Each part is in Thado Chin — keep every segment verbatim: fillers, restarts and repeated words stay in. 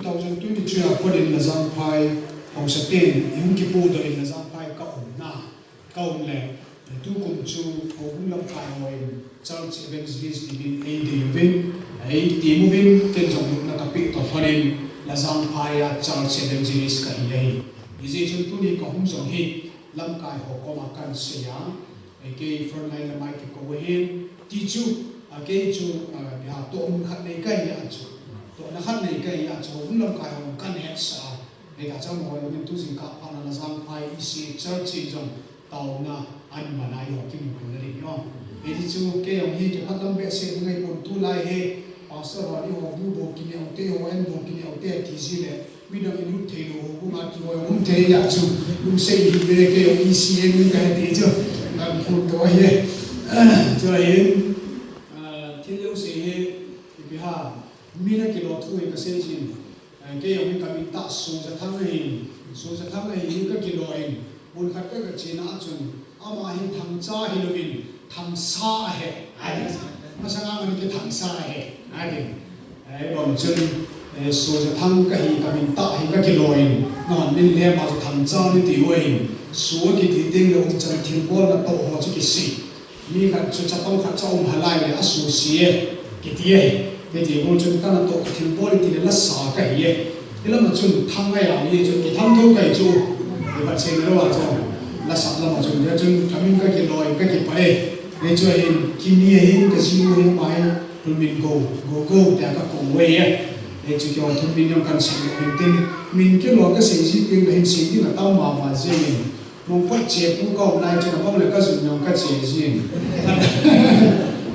Two thousand twenty-three a konin Lajangphai haosapen, ihung kipodoh in Lajangphai ka umna, ka um le, tukum chu houbung lamkai hon church evangelist tivin eidei uvin, eitem uvin, ken jong lupna kapeh toh lhonin Lajangphai a church evangelist kahi ahi. Hijeh chun tuni kahung jong hi lamkai ho koma kahin sei a, kei frontline lama kikou ahin, ti chu, a, kei chu, a, ipi ham, tohmun khat nei kahi a chu, tohna khat nei kahi a chu, houbung lamkai ho kahin hetsah a, hita chu amaho jong tu jingkah phat a Lajangphai E C A church in jong taona ahin man a, eiho kimu kit na ding ahi. Hiti chu kei jong hi kiphatlam behseh ding ahipon, tulai hi pastor hon eiho bu bou kineh u hite, eiho an bou kineh u hite ti ji le, midang in lut thei lou, houbung a kihoi um thei a chu, lungset hi ve, kei jong E C A min kahi ti chu, kahin phondoh ahi. Chu ahin, ah, thil jouse hi, ipi ham, min akilo thu hi kasei jin. Eh, kei jong hi kamin tah Sojathang ahin, Sojathang ahin kakilo in, mun khat ka, kachena a chun, ama hi Thangcha hilouvin, Thangsa ahi, ahi. Masanga man kei Thangsa ahi, ahi. Eh, bang chun, eh, Sojathang kahi, kamin tah hi kakilo in, nahon min le ama chu Thangcha nati uvin, Su akiti teng le umchan thilbol natoh ho chu kisei. Mi khat chu chapang khat chu aum halai le, a Su si e, kiti e. Kiti bol chun kanatoh ka thilbol e ti le lasa kahi e. Hilama chun Thang ahi a, mi chun kithang thou kahi chu. Ipat se lou a chu. Lasa lama chun, hia chun kamin kakilo e, kakipah e. Hia chu ahin, kini ahin, kajinu ahin, ama hi, Thunmingo, Go Go, tia kakou uve. Hia chu keiho Thunmin jong kahin sei lou hin tin. Min kilo kasei ji teng le hin sei ding atam mama jengin. Mongpatche pu ka um lai chun abang le kajun jong kache jin.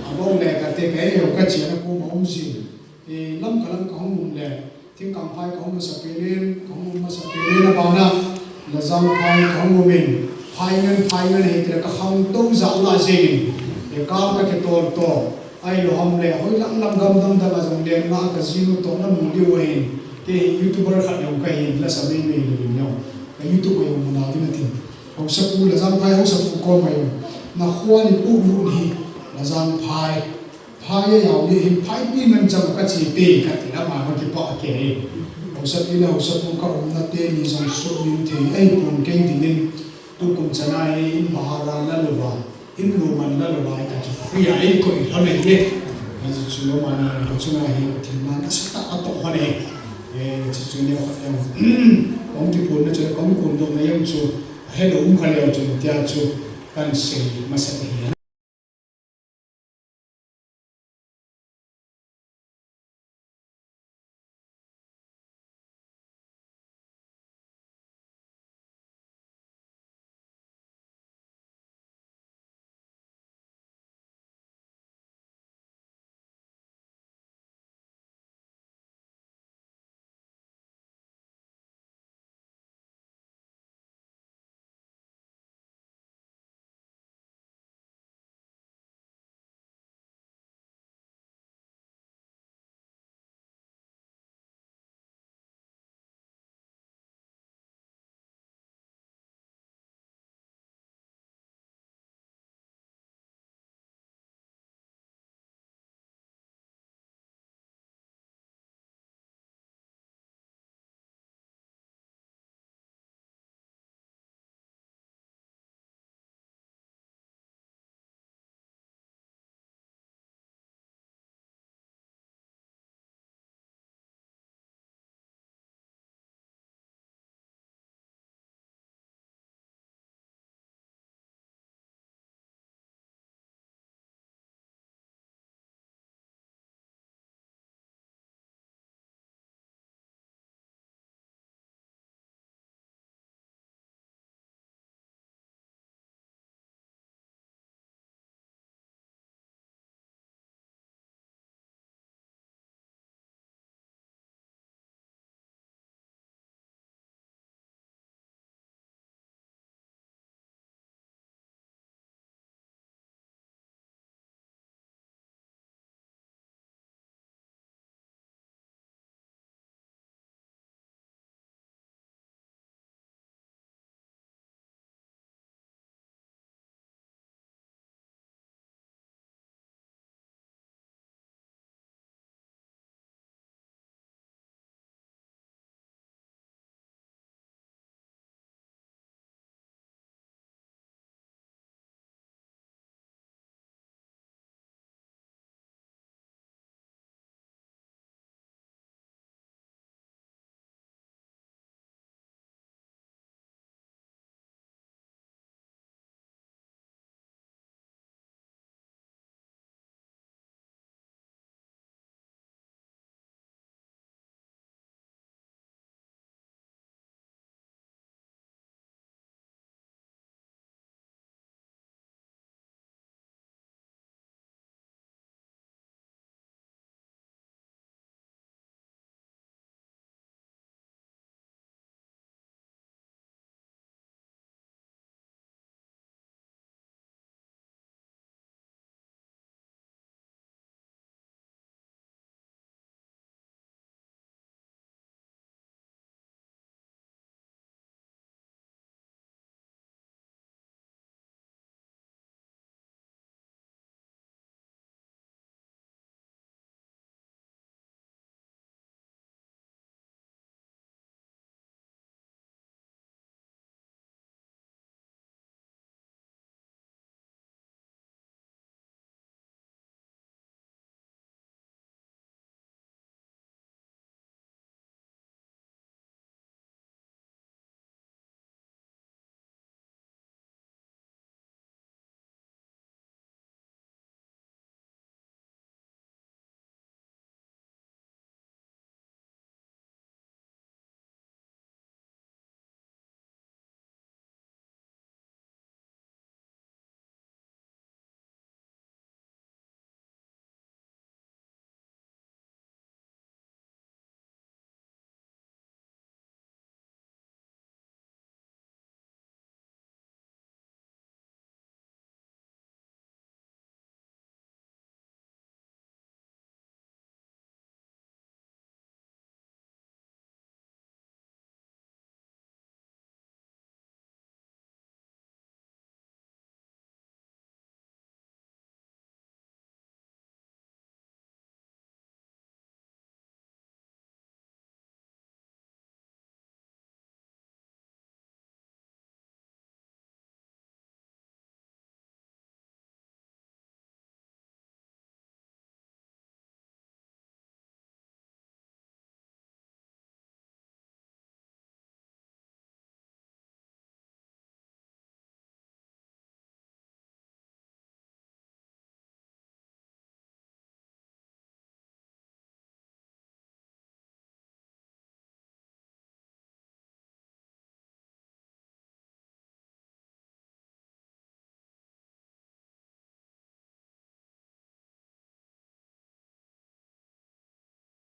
Abang le kate kahe jong kachena pu ma um jin. Eh, Lamka lam kahung um le, Thingkangphai kahung masapen in, kahung um masapen in abana, Lajangphai kahung um in, phai ngen, phai ngen hiti le kakhangtou jah lah jengin. Eh, kang kakitol to. Ahilou ham le, hoilang lam gam dang dang a jong le, nga kajinu toh namu diu ahin. Kei hi YouTuber khat jong kahin, lasa mei mei lou in jong. Ka YouTube a jong mu nau ding atin. Haosapu, Lajangphai haosapu koma jong, nakho a neipuilut hi, Lajangphai, phai a jao ni hin, phaipi ngen chang kache te kati, ama kakipah kei hi. Haosapi le haosapu ka umna teni jong suhmil thei ahipon kei dingin, tukum chana hi in bhara la louva, in luman la louva, hita chu free a eikoi lhon ahi e. Hichu chu lou man a, chuna hi Pathen in nasatah a atoh lhon ahi. Eh, chuchu neo khat jong, kahung kiphonna chu, kahung phondohna jong chu, ahelou um kha leu chun tia chu kahin sei masa ahi.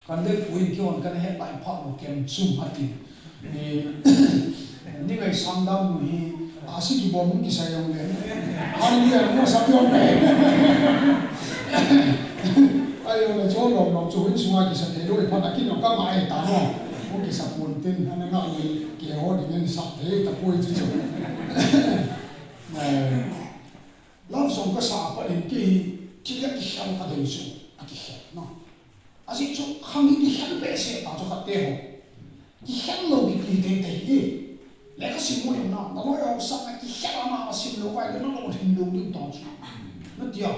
Kan le puin ki on kan het lai pha lo kem chung ati. Ni, ni ngai sang dam nu hi, a si ki bom ki sa yong le. Ai ni a mo sa yong le. Ai yong le cho lo lo chu hin sunga ki sa te lo e pha na ki no ka ma e ta no. Mo ki sa pun tin, ana nga ni ki ho ding sa te ta pui chu chu. Eh, Love song ka sa pa in ki, ki ya ki khel ka dei chu, a ki khel, no. A si chu, khang hi ki khel behseh ta chu khat te ho. Ki khel lo ki ki te te hi. Le ka sim mo yong na, na lo yong sa na ki khel a na ka sim lo vai, na lo hin lo ni ta chu. Na tia.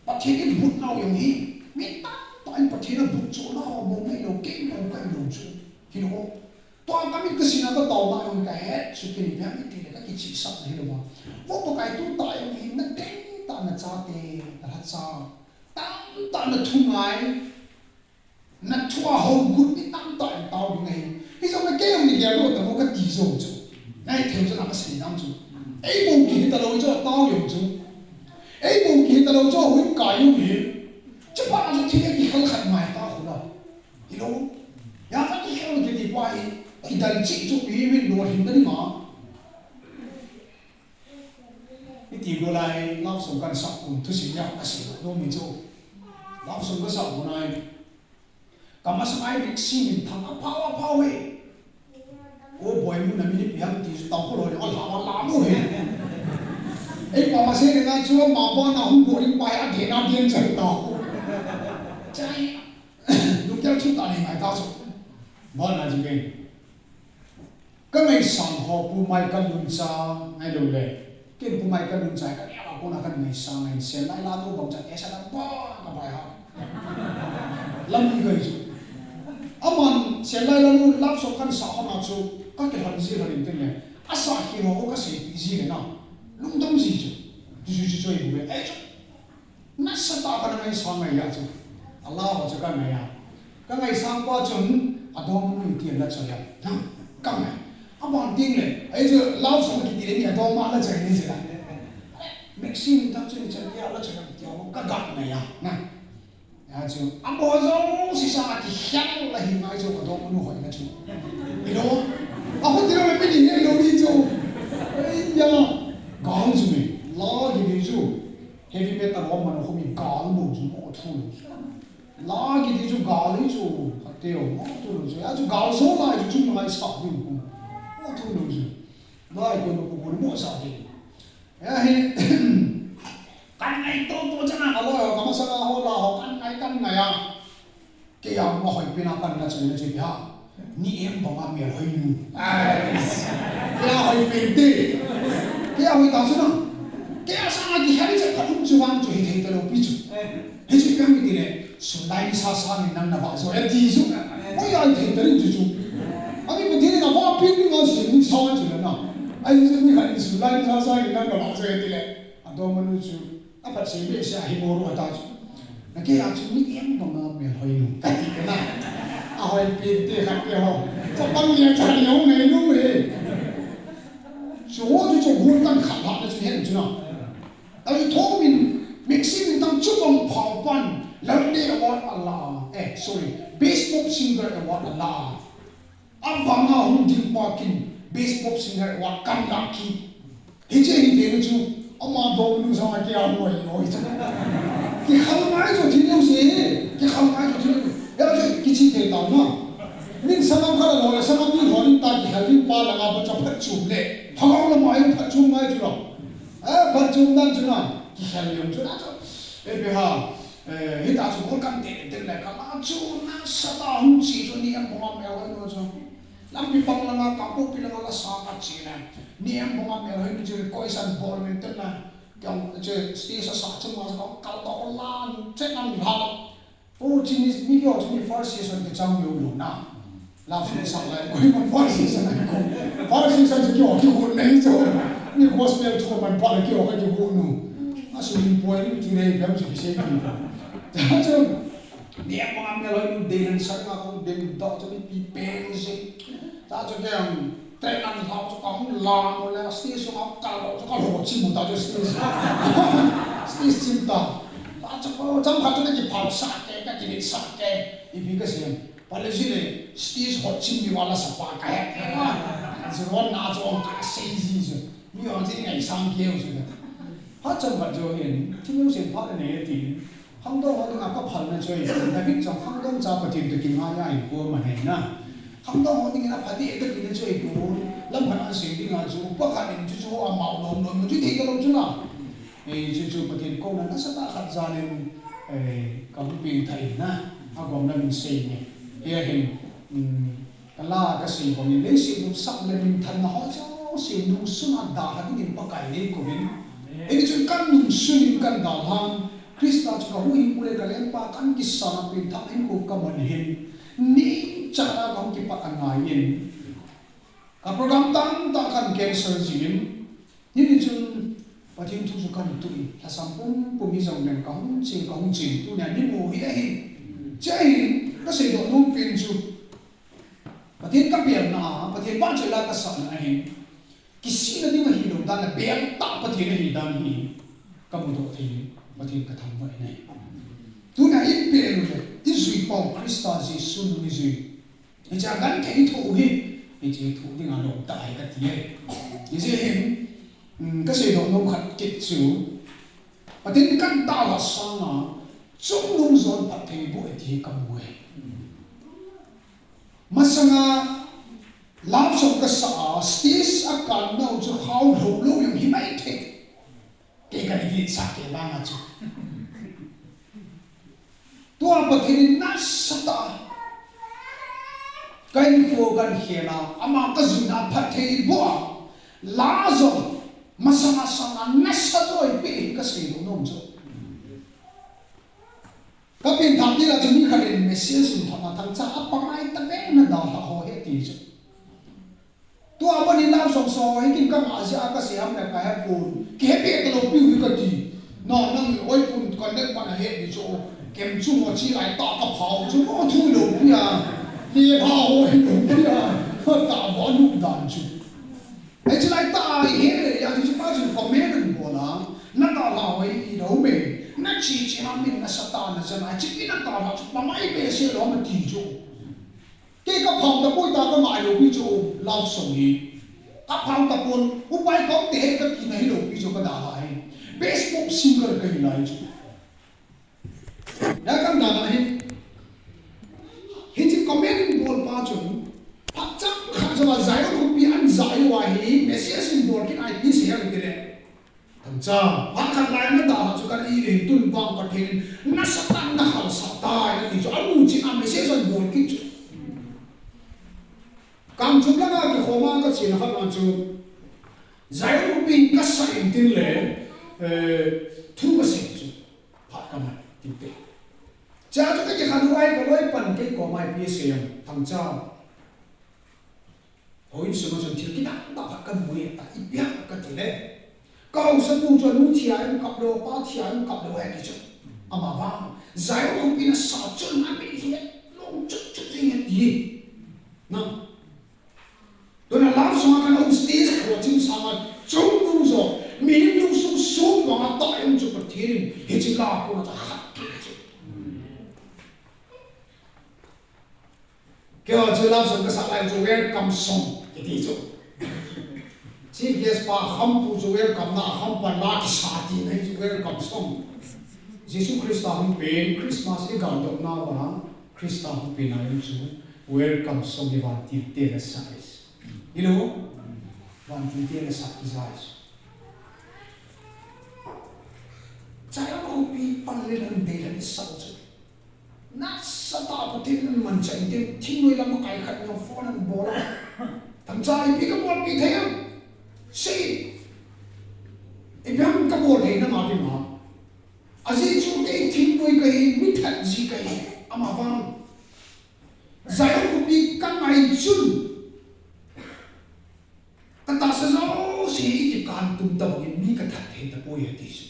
Pathen in but nau yong hi. Mi ta ta in Pathen a but chu na ho mo mai lo, ke mo kai lo chu. Hi lo. Tua ka mit ka sina ka tau ma yong ka het, su kini pia mi ti le ka kichi sap na hi lo ma. Vo Pakai tu ta yong hi na teng ta na cha te, na la cha. Tam ta na thu ngai, na thu a ho gut ni tam ta yong tau yong ngai. Hi jong na ke yong ni ke lo ta mo ka ti jong chu. Ngai theu chu na ka sini dam chu. Ei bong ki hi ta lo chu tau yong chu. Ei bong ki hi ta lo chu hui ka yong hi. Chu pa na chu thi ki khal khat mai ta khu la. Hi lo. Ya ka ki khel ki ti pa hi, ki dal chi chu mi min lo hin da ni ma. Ni ti lo lai, love song kan sa kum thu sim ya ka si lo mi chu. Love song ka sa kum nai. Ka ma sa ai rik si min thang a pau a pau he. O boy mu na mi ni piang ti chu tau ko lo ni, o la wa la mu he. Ei pa ma se ni na chu ma pa na hung bo ri pa ya de na de chan tau. Chai. Lungtel thim ta nei ngai ta chu. Bana ji ngai. Ka ngaisang ho Pu Michael Luncha ngai lo le. Ken Pu Michael Luncha ka ya ba ko na ka ngaisang ngai sen lai la no bang cha esa na ba ka bai ha. Lam ni ngai chu. Aman sen lai la no love song kan sa ho na chu ka ke han ji han tin le. Asa hi ho ko ka se pi ji le na. Lungdam ji chu. Ju ju ju ju i bu le. Ai chu. Nasatah a ka na ngaisang ngai a chu. A la ho chu ka ngai a. Ka ngaisang pa chun, a dong manu ti la choi a. Na, ka ngai. Aban ding le, ai chu love song kiti le ni a dong ma la choi ni chu la. Maxine ta chu ni choi a la choi a, ti ho ka ga ngai a. Na. Ya chu, a bo jong si sa a ki hiang la hi ngai chu ka dong manu hoi na chu. Ilo, a ho ti lo le mi ni he lo ni chu. Ai ya, ga hong chu mi, la ki ni chu. Heavy metal ho man ho mi gal mo chu mo thu lo. La kiti chu gal hi chu, khat te ho mo thu lo chu. Ya chu gal so lai chu chung lai sa ding mo. Mo thu lo chu. Lai ko mo ko mo sa ding. Ya hi. Kan ngai to to chana ka lo ka ma sa ho la ho kan ngai kan ngai a. Kei a ma hoi pen a kan na choi na choi ha. Ni em bang a mel hoi nu. Ai. Kei a hoi pen te. Kei a hoi ta chu na. Kei a sang a ki hoi cha ka lum chu vang chu hi thei ta lo pi chu. Hi chu pi mi ti le. Sun lai ni sa sa ni nang na va jo ya ti chu. Hoi ai thei ta rin chu chu. A mi Pathen in a va pi ni ma sin ni sa chu na. Ai chu ni ka ni sun lai ni sa sa ni nang na va jo ya ti le. A dong manu chu. A phat sei behseh a hi mo ru a ta chu. Na kei a chu mi em bang a mel hoi nu. Ka ti ka na. A hoi pen te khat te ho. Cha pan le cha le ho nei nu he. Chu ho chu chu gun kan khat la na chu hen chu na. A i thong min Maxine in tang chu bang phao pan. Lal ne award a la. Eh, sorry. Best pop singer award a la. A bang a hung ding pa kin best pop singer award kan la ki. Hi che hi te chu ama dong lu sa ma ke a hoi hoi cha. Ki khal ngai chu thi lu se. Ki khal ngai chu thi lu. Ya chu ki chi te ta na. Min sa ma kha la lo sa ma ni ho ni ta ki khal ni pa la nga pa cha phat chum le. Pha la ma ai phat chum ngai chu la. Eh, phat chum dan chu na. Ki khal yong chu na chu. Eh, pe ha. Eh, hi ta chu gol kan te te le ka la chu nasatah a hung chi chu ni em bang a mel hoi nu chu. Lampi pang langa, Kangpokpi langa la sa ka chi le. Ni em bang a mel hoi mi chu request an bol men ten la. Kang che stage a sa chung ma sa ka kal to la che nang la. O chi ni mi kyo chi ni first session ke chang yo yo na. La fu sa la ko man first session ko. First session chu kyo ki hu nei chu. Ni gospel thu man pa le kyo ka ki hu nu. A su ni poi ni ti nei pem chu ki se ki. Ta chu Ni em bang a mel hoi nu ding hen sa nga kong ding dok chu ni pi pen si. Ta chu keng, train an hlau chu ka hung la mo le, stage sunga ka lo chu ka lo chi mo ta chu stage. Stage chim ta. Ta chu ko, chang khat chu ka ki phal sa ke, ka ki ni sa ke. Ipi kasei em? Pale jile stage hot chim ni wala sapa ka he. Achu ron na chu ong kasei ji chu. Mi ong ji ngai sang keu chu. Ha cham ba jo hin. Thil jong sem pha le nei ti. Khangdong ho dinga ka phalna chu ahi. David jong khangdong cha Pathen toh kingai a ahi pon ahi na. Khangdong ho dingin apha ding e ka tina chu ahi pon. Lam khat a sei dinga chu upa khat in chu chu amau lom lom chu thei ta lou chu na. Eh, chu chu Pathen kouna nasatah khat jalin, eh, ka hung pengthah in na, agomna min sei nge. Hia hin, um, ka la ka sei bangin, leiset nungsap le minthanna ho jouse nungsun a dalha dingin Pakai nei kouvin. Hiti chun kan nungsun in kan dalhan, Christa chu ka huhhingpu le ka lengpa kan kisan a pengthah in ko ka man hin, ningchan a ka hung kipat angaiyin. Ka program tamtah kan cancel jingin, nini chun Pathen thu chu kan tuh in, lhasam pumpum hijongleng ka hung ching, ka hung ching, tunia ni mu hi ahi. Hiche ahin, ka seidoh nom pen chu, Pathen ka pelna a, Pathen vahchoila ka sahna ahin, kisihna ding ahilou dan a, bel tah Pathen ahi dan hi ka mudoh thei in, Pathen ka thangvah in ahi. Tunia i pel u le, i jui pau Christa Jesu nung i jui. Hiche a genthei thoh u hi, hiche thoh dinga lom tah ahi kati e. Hijeh hin, um, ka seidoh nom khat kit chu, Pathen kan dalha sanga, chungnung jon phatthei boh e ti hi ka mu e. Masanga, love song ka sa a, stage a kan nau chu hao lou lou jong hi mai thei. Kei ka ni sa kei banga chu. Tua Pathen in nasatah a ka inpo kan khel a, ama ka juina phatthei boh a, la jong masanga sanga nasa loi pe hi ka seidoh nom chu. Ka pengthah tila chu mi khat in message in thot na, Thangcha, apa ngai ta ve na dalha ho he ti chu. Tua bani love song so, hitin ka ngah jeh a ka sei ham le ka he pon. Kihe be talou piu hi kati. Na, nang oi pun contact pan ahe ni chu. Kem chu mo chi lai ta ka phao chu mo thu lou pi a. Ni pha ho hi lou pi a. Ka ta ba nu dan chu. Hiche lai ta a i he le, ya chu pa chu comment an bol a. Na dalha ho hi lou me. Na chi chi ha min nasatah a na jan a. Chi pi na dalha chu pa mai be se lou ma ti chu. Kei ka phao tapoi ta ka ngai lou pi chu love song hi. Ka phao tapon, upai ka um te he ka tina hilou pi chu ka dalha hi. Best pop singer ka hi lai chu. Ya kan dalha hi. Hiche comment in bol pa chu, phat chang khat jong a Zion khopi an jai uva hi, message in bol kit a ipi sei ham ti le. Thangcha, phat khat lai na dalha chu kan i le tun vang Pathen in nasatah in na halsah tai na ti chu, amu chin a message an bol kit chu. Kamchum langa kikhoma ka chena khat vang chu, Zion khopi ka sa in tin le, eh, thu ka sei chu, phat ka man tin te. Cha chu ka kikhen uva ka loi pan kei koma ipi asei em, Thangcha. Houin sunga chun thil kidang tah khat ka mu e, ta ipi ham ka ti le. Ka haosapu chu anu thi a hung kap lou, apa thi a hung kap lou ahi ti chu. Ama vang, Zion khopi na sa chun na mi hi long chut chut jing e ti. Na. Tuna love song a kan um stage ho chim sanga chungnung jo, mihem lungsung sung vanga tah jong chu Pathen in hiche la kona cha khat kit chu. Keiho chu love song ka sa lai chu welcome song kiti chu. Chief guest pa khampu chu welcome na, khampa la kisa tina hi chu welcome song. Jesu Christa hung pen, Christmas i galdoh nauva, Christa hung pen a chu welcome song hi vantil te na sa e. Hilou? Vantil te na sa e. Zion khopi pan le nan dei le sa chu. Nasatah a Pathen in manchah in tin, thingnoi lam a kai khat in phone an bol a. Thangcha ipi ka bolpi thei em? Sei. Ipi ham ka bol thei na ma pi ma. Ajeh chu kei thingnoi ka hi, mi that ji ka hi, ama vang. Zion khopi ka ngai chun. Ka tahsa jouse hi i kikan tum tabang in mi ka that thei tapoi ati chu.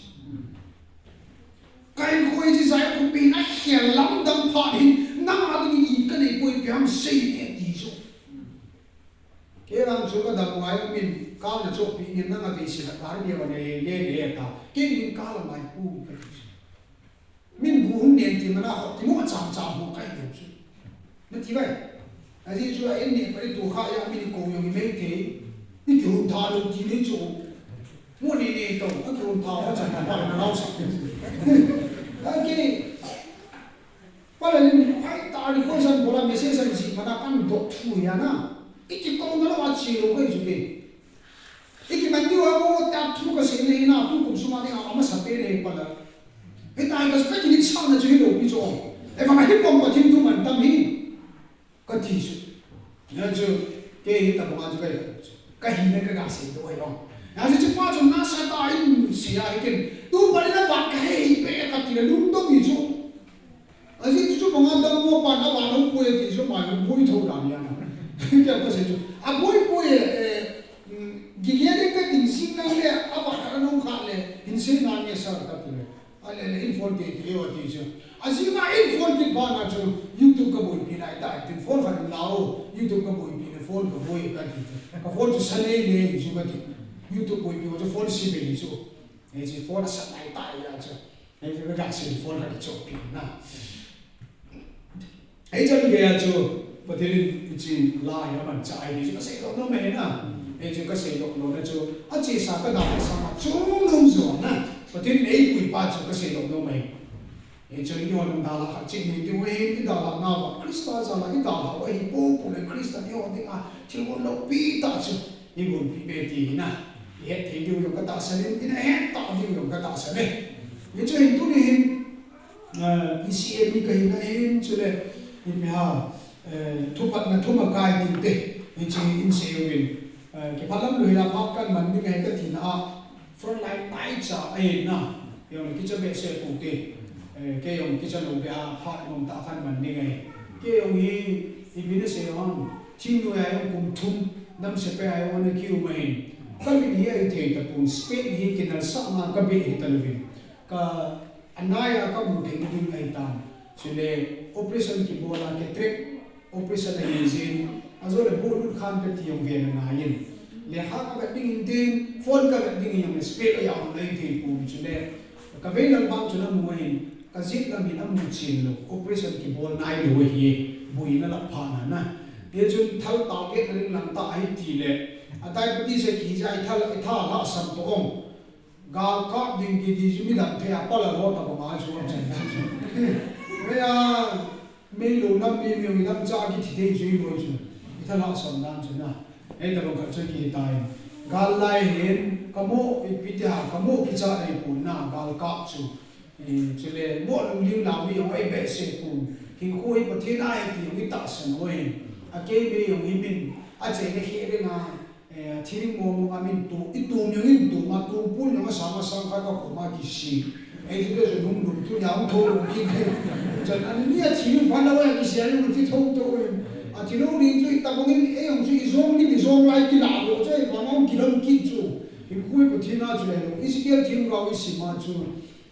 Ka hinkho hi Zion khopi na khel lamdang phat hin nang a dingin i ka nei poi ipi ham sei in ati chu. Kei vang chu ka dam ngai min kal na chohpi in nang a vei si khat ka ri a va nei le le ta. Kei dingin kal a ngai pu ka ti chu. Min bu hung nen ti mana ho ti mo cham cham ho kai lo chu. Nati vai. Ajeh chu a in ni pa i tu kha ya mi ni ko yong i mei thei. I kihon tha lou ti nei chu. Mo ni ni to, a kihon tha ho chan pa na lau sa. Okay. Pala ni ai ta ri ko san bola message san si mana kan dot thu ya na. I kiko na lou a chi lou kai chu ke. I kiman diu a mo ta thu ka sei nei na tu kum sunga ding a masa pen e pala. Hitia ka, ka kihin sahna chu hilou pi chu. Eivang a hi pom Pathen thu man tam hi. Kati chu. Hia chu, kei hi tabang a chu ka hi chu. Ka hina ka ga sei doh ahi o. Hia chu, chupa chu nasa tah in sei ahi ken. Tu pa ni na vat ka hei pe kati le lungdong hi chu. Ajeh chu chu banga dammo pan a vang hung pui ti chu mai hung pui tho dan hia na. Kei ka sei chu. A pui pui, eh, mm, gige ni ka ding sing na le, a vang ka nung kha le, hin sei na nge sa kati le. A le le in phone kit kit o ti chu. Ajeh ma in phone kit bana chu YouTube ka boipi lai ta, tin phone khat in la o, YouTube ka boipi le phone ka boi kati. Ka phone chu sa nei nei chu kati. YouTube boipi o chu phone si bei chu. Hiche phone a sa lai ta ya chu. Hiche ka ga sei phone ka chohpi na. Hichan geiya chu Pathen in hiche la hi aman chah ahi ti chu ka seidoh nom ahi na. Hichu ka seidoh nom na chu achesa ka dalha sanga chungnung jo na. Pathen in eipui pa chu ka seidoh nom ahi. Hichun eihon dalha khat cheh nei diu ahi, i dalha nau va Christa jal'a i dalha u ahi popo le Christa eihon dinga thil gon loupi tah chu i gonpi be ti hi na. I het thei diu jong ka tahsan in, i na het tah diu jong ka tahsan e. Hichu hin tuni hin, Eh, E C A mi ka hina in chule, in mi ha, eh, thuphatna thum a kai ding te, hiche in sei uvin. Eh, kiphalam lou hila phat kan man ding ahi ka tina a, front line naicha ahi na, jong kicha behseh pou te. Eh, kei jong kicha lou be a, phat nom tah kan man ding ahi. Kei jong hi, ipi na sei ham, thingnoi a jong kum thum, nam sepai a jong ana kium ahin. Ka min hi ahi thei tapon, spade hi kinalsah na ka beh hi talouvin. Ka A nai a ka mu thei ding ahi tan. Chule operation kibol a cataract operation ahi jeh in. Ajole bohlut khan kati jong ven angai in. Lekha ka vet ding in tin, phone ka vet ding in jong spec a jao lou ahi thei pon chule. Ka vei lam bang chu na mu ahin, ka jet lam hin amu chen lou. Operation kibol nai lou ahi, boina la pha na na. Hichun thal target na ding lang tah ahi tile. A diabetes a kija i thal, i tha lhasam toh ong. Gal kap ding kiti chu midang thei a pal a lo tabang a chu achen dan chu. Mei a, mei lou lam mi mi midang cha kithi thei chu i loi chu. I tha lhasam dan chu na. Ei tabang khat chu kihi tai. Gal lai hin, ka mo ipi tia, ka mo kicha nei pon na, gal kap chu. Eh, chule mo lunglim lam mi jong ei behseh pon. Hinkho hi Pathen a ahi ti jong i tahsan u ahin. A kei mei jong hi min, achaina hi ding a, Eh, thil mong mong a min tu, i tum jong in tum, a tum pon jong a sang a sang khat ka koma kisi. Ei, ti te jong hung lum tu nia hung tho lum kit. Chan ani ni a thil pha na wa kisi a lum ti tho to. A thil lo ring chu i tabang in, ei jong chu i jong ni, i jong lai kila lo chu, ei pa nong kilom kit chu. Hinkho hi Pathen a chu le lo. Ezekiel thil gao i sim a chu.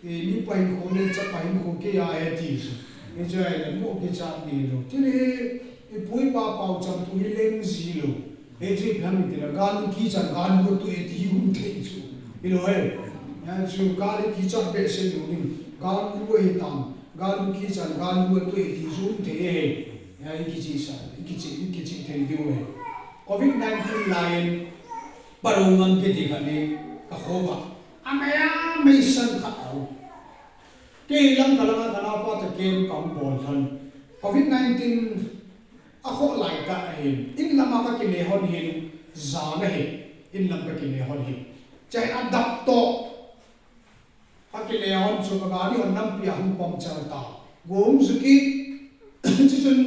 Eh, mipa hinkho le chapa hinkho kei a ahi ti chu. Hichu ahile mo kichat nei lou. Tuni hi, i pu i pa pao cham thu hi leng ji lou. Hichu ipi ham itile, gal lu kichat, gal lu atoh e ti hi hung thei chu. Hilou e. Hichu gal lu kichat behseh lou ding. Gal lu ahi tam. Gal lu kichat, gal lu atoh e ti chu hung thei e. Hia i kichih sa, i kichih, i kichih thei diu e. Covid nineteen lai in, Parou ngam kiti khat hi ka kho uva. A mei a mei san khat a um. Kei lang ka lang a ka naopa toh kem ka hung bol lhon. Covid nineteen a khoh lai tah ahin. In lam a ka kile lhon hin jan ahi. In lam ka kile lhon hin. Chai a dap toh. Ka kile lhon chu ka gari hon lampi a hung puncture ta. Go hung ju kit. Chuchun,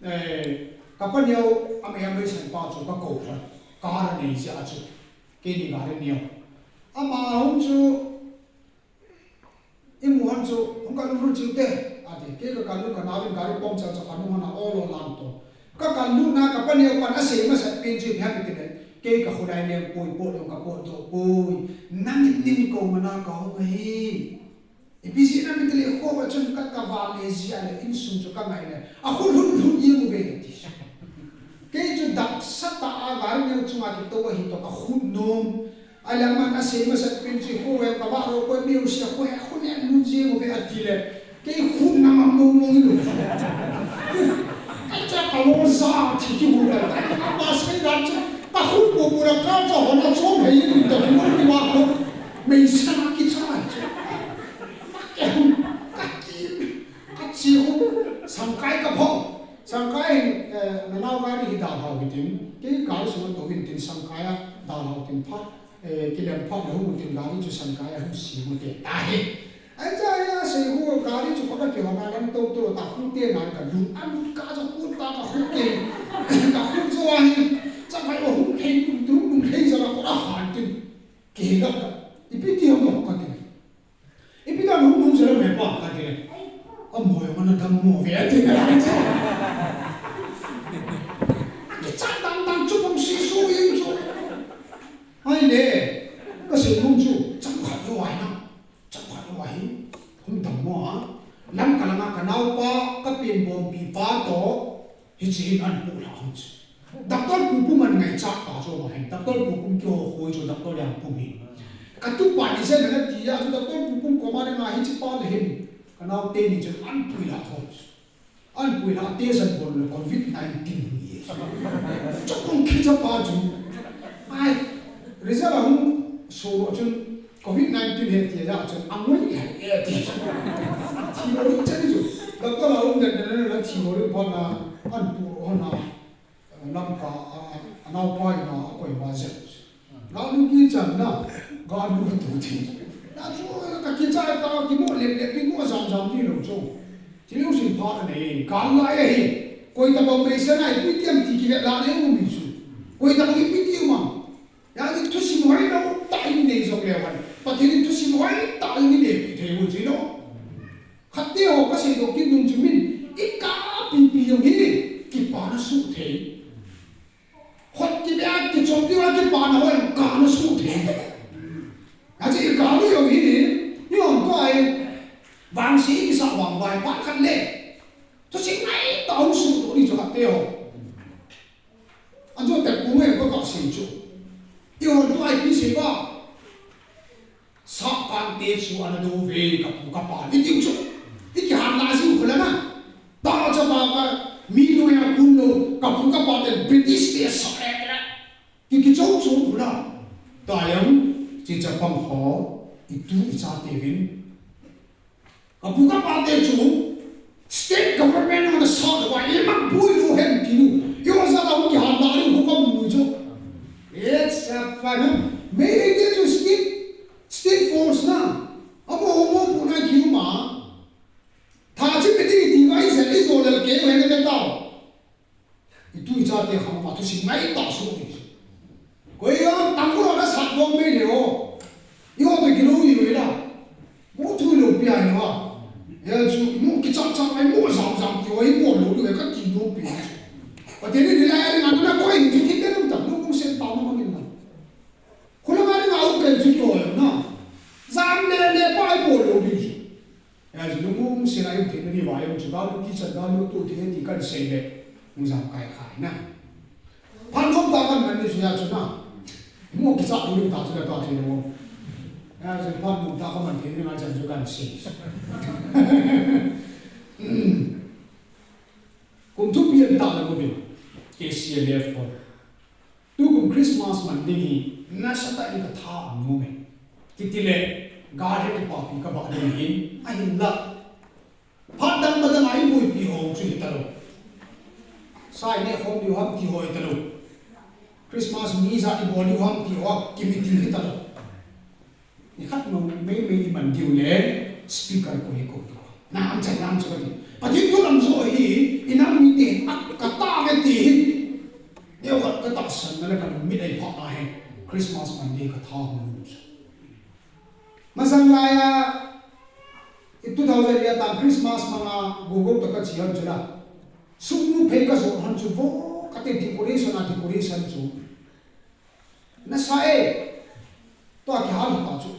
eh, ka paneo a mei a mei san pa chu ka kou lhon. Car a nei jeh a chu. Keini gari neo. Ama hung chu, i mu hon chu, hung kal un ru chiu te. Ati, kei ka kal un ka nao in gari puncture chu ka nung hon a ol ol lang to. Ka kal lutna ka paneo pan a sei masat pen chu ipi ham itile, kei ka khodai leng poi, potdoh ka potdoh poi. Nangin nei kou man a ka hung ahi. Ipi jeh ham itile kho uva chun ka, ka vale jeh a le insung chu ka ngai le. A khut lhut lhut jeng uve ti. Kei chu dap sa tah a gari neo chunga kitou ahi toh ka khut nom. Ahile aman asei masat pen chu, "Kho ve, ka vah ro, koi meu sia, kho he, kho ne, nun jeng uve," ati le, kei khut na ngam mong mong in. Ai, Alo za thi kimu da. Ka pa sei dan chu. Ka khut pu pu da ka cha hona chom hei ni da ni mo ni wa ko. Mei sa ki cha chu. Ka ki ka chi ho. Sangkai ka pho. Sangkai, eh, na nau gari hi da hau hitin. Kei gari sung to hitin sangkai a da hau tin pha. Eh, kilem pha le hu tin gari chu sangkai a hu si mu te ta hi. Ai cha ya sei hu gari chu ko ka ki hona lam to to ta hu te na ka lu an ka cha hu ta ka hu te. Ka hu zo a hi. Cha kai o hu hei hu tu hu hei za la ko a han tin. Ke la ka. Ipi ti ham ka tin. Ipi dan hung hung jelo me pa ka ti le. Amoi mana dam mo ve ti le. Ki chan dang dang chu bang si su yin chu. Ai le. Ka si lung chu chang khat yo ai na. Chang khat yo ai. Hung dam mo ha. Lam ka langa ka nau pa ka pin bom pi pa to. Hichi hin an pu la hung chu. Doctor Pupum an ngaichat ta chu ma hin. Doctor Pupum kihou chu Doctor Liangpum hi. Ka tupa ni zen na ti a chu Doctor Pupum koma le nga hichi pa le hin. Ka nau te ni chu an pui la hung chu. An pui la te san bon le covid nineteen hi. Chu kong khi cha pa chu. Ai, result a hung so chun covid nineteen he ti a chun angoi he ti. Thi lo ri cha ni chu. Doctor la um den den na thi lo ri pa na an pu ho na. Lamka a, a, a naupa in a, a koima jep. Galu kichan na, galu tu ti. Na chu ka kichai ta, kimo lep lep, kimo jam jam ti lo chu. Ti lo sin pha na nei, gal lai ahi. Koi tabang mei sa nai, ipi tiam ti kivet la nei u mi chu. Koi tabang ipi ti u ma. Ya ni thusim hoi lo, ta in nei jong le wan. Pathen in thusim hoi, ta in nei pi thei u chu no. Khat te ho ka sei doh kit nung chu min, i ka pi pi jong hi, kipana suh thei. Khut kibeh a kichop diu a kipana ho jong kana suh thei. Achi i ka lu jong hi, i hon ko ai, vangse i kisa vang vai pa khat le. Thusim ngai tah hung suh doh ni chu khat te ho. Ajo te pu ngai ko ka sei chu. I hon ko ai pi sei ba. Sahkante chu ana do ve ka pu ka pa. I tiu chu. I kihan la jiu khu la na. Ta cha ba ka mi lo ya kun lo ka pu ka pa te British te sa le la. Ki kichou chou khu la. Ta jong chi chapang ho i tu i cha te vin. Ka pu ka pa te chu state government ana sa lo va i mang pui lo hen ti nu. I wa za la hu kihan la ri hu ka mu chu. It's a fun. Maybe they to state State force na, amo amo pu na kiu ma. Tha chi pe ti ti vai se i zo le ke u he ne tao. I tu i cha te kham pa thusim ngai tah su ni. Koi ya tang ko na sat bom me le o. I o te kilo i ve la. Mo thu lo pi ai no. Ya chu mo ki chak chak ai mo zam zam ti o i mo lo lo ka ti do pi. Pa te ni la ya na na koi ti ti te no ta no mo sen pa no ma ni na. Khula ma ni na u kai chu ki o na. Zam le le pa i mo lo ni chu. Ya, chu lungmong sela i um thei na ni va, i um chu galu kichat, galu tu thei ti kan sei le, hung jam kai khai na. Phat nom tah kan man ni chu ya chu na. Mo kichat lu ta chu na ta chu na mo. Ya, chu phat nom tah kan man thei ni nga chan chu kan sei. Kum thupi an tah na ko bin. K C L F ko. Tukum Christmas man ding hi nasatah in ka tha a nom e. Kiti le, gal he kipapi ka bah ding hi, ahinla. Phat dang ma dang a i boipi ho chu hi ta lo. Sa i neh khom diu ham ti ho hi ta lo. Christmas mi ijat i bol diu ham ti ho a kimeeting hi ta lo. Nikhat mong meimei i man diu le speaker koi koi diu. Nam chan nam chu ka ti. Pathen thu lam jo hi i nam mite a ka ta ve ti hi. Neo khat ka tahsan na le ka lungmit ei pha na hi. Christmas man ding ka tha hung. Masang lai a i two thousand eight a tan Christmas manga gogo to ka chi hon chu la. Suknu phei ka jo hon chu vo ka te decoration a decoration chu. Nasa e. Tua kihal ta chu.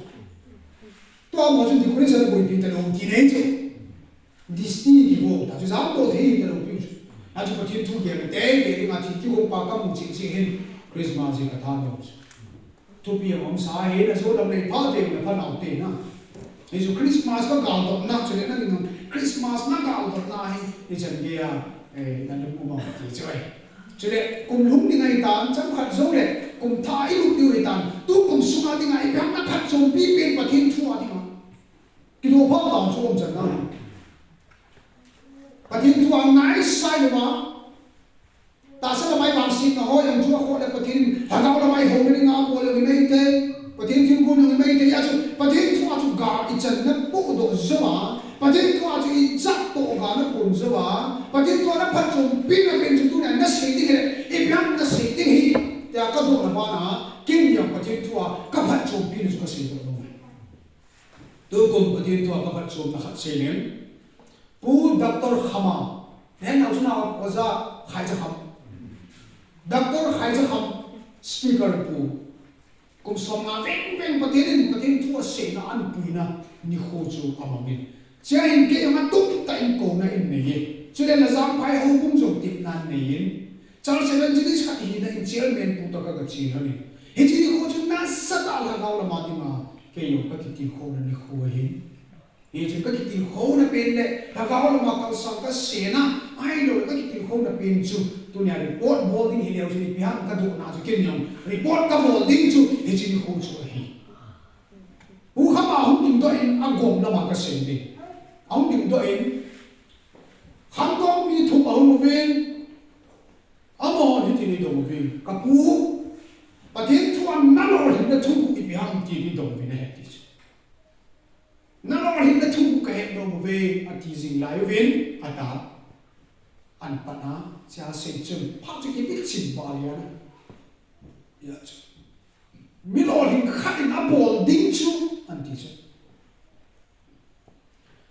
Tua mo chu decoration boipi ta lo ti nei chu. Disney kivo ta chu jam to thei ta lo pi chu. A chu Pathen thu ke te te ri nga thi kivo pa ka mu chi chi hin Christmas hi ka tha lo chu. Thupi a om sa hi na so dam nei pha te na pha nau te na. Hi chu Christmas ka gal dot na chu le na ni nung. Christmas na gal dot na hi ni chan ge a. Eh, na lung um a ti chu ai. Chule, kum lhung ding ahi tan, chomkhat jou le, kum thah i lut diu ahi tan, tu kum sunga dinga, ipi ham na phatchompi pen Pathen thu a dinga. Kidoh phat tah chu um chan na. Pathen thu a ngai sai lou a. Tahsa lama i vangsetna ho jong chu akhoh le Pathen in, lhagao lama i houna dinga abol jong i mai thei. Pathen thilgon jong i mai thei, hijeh chun Pathen thu a chu ga i channa pohdoh jou a, Pathen thu a chu i jat toh ga na pon jou a, Pathen thu a na phatchompina pen chu tunia na sei ding hile, ipi ham na sei ding hi, tia ka dohna bana, ken jong Pathen thu a ka phatchompina chu ka seidoh lou. Tukum Pathen thu a ka phatchomna khat sei leng. Pu Doctor Khama, nang nao chu nao, Oja Khaijakham. Doctor Khaijakham, speaker pu. Kum som nga veng veng Pathen in, Pathen thu a seina ahin puina nikho chu amang in. Chea hin kei jong atum tah in kouna in nei e. Chule Lajangphai houbung jong tepna nei in. Church evangelist khat hina in chairman pu toh ka, ka che lhon in. Hiche nikho chu nasatah a lhagao lama dinga kei jong ka kitilkhouna nikho ahin. Hichun ka kitilkhouna pen le, lhagao lama kalsang ka seina, ahilou le ka kitilkhouna pen chu, tunia report bol ding hileu chun ipi ham ka dohna chu ken jong, report ka bol ding chu, hiche nikho chu ahi. Pu Khama ahung dingdoh in agom lama ka sei ding. Ahung dingdoh in, khangdong mi thum ahung uvin, amahon hitin eidong uvin, ka pu, Pathen thu a na lolhinna thu ipi ham tin eidong uvin ahi ti chu. Na lolhinna thu ka het nom uve, ati jing lai uvin, ata. Ahin pan a, chea sei chun, phat chu kipichim val a na. Hijeh chun, mi lolhing khat in abol ding chu, ahin ti chu.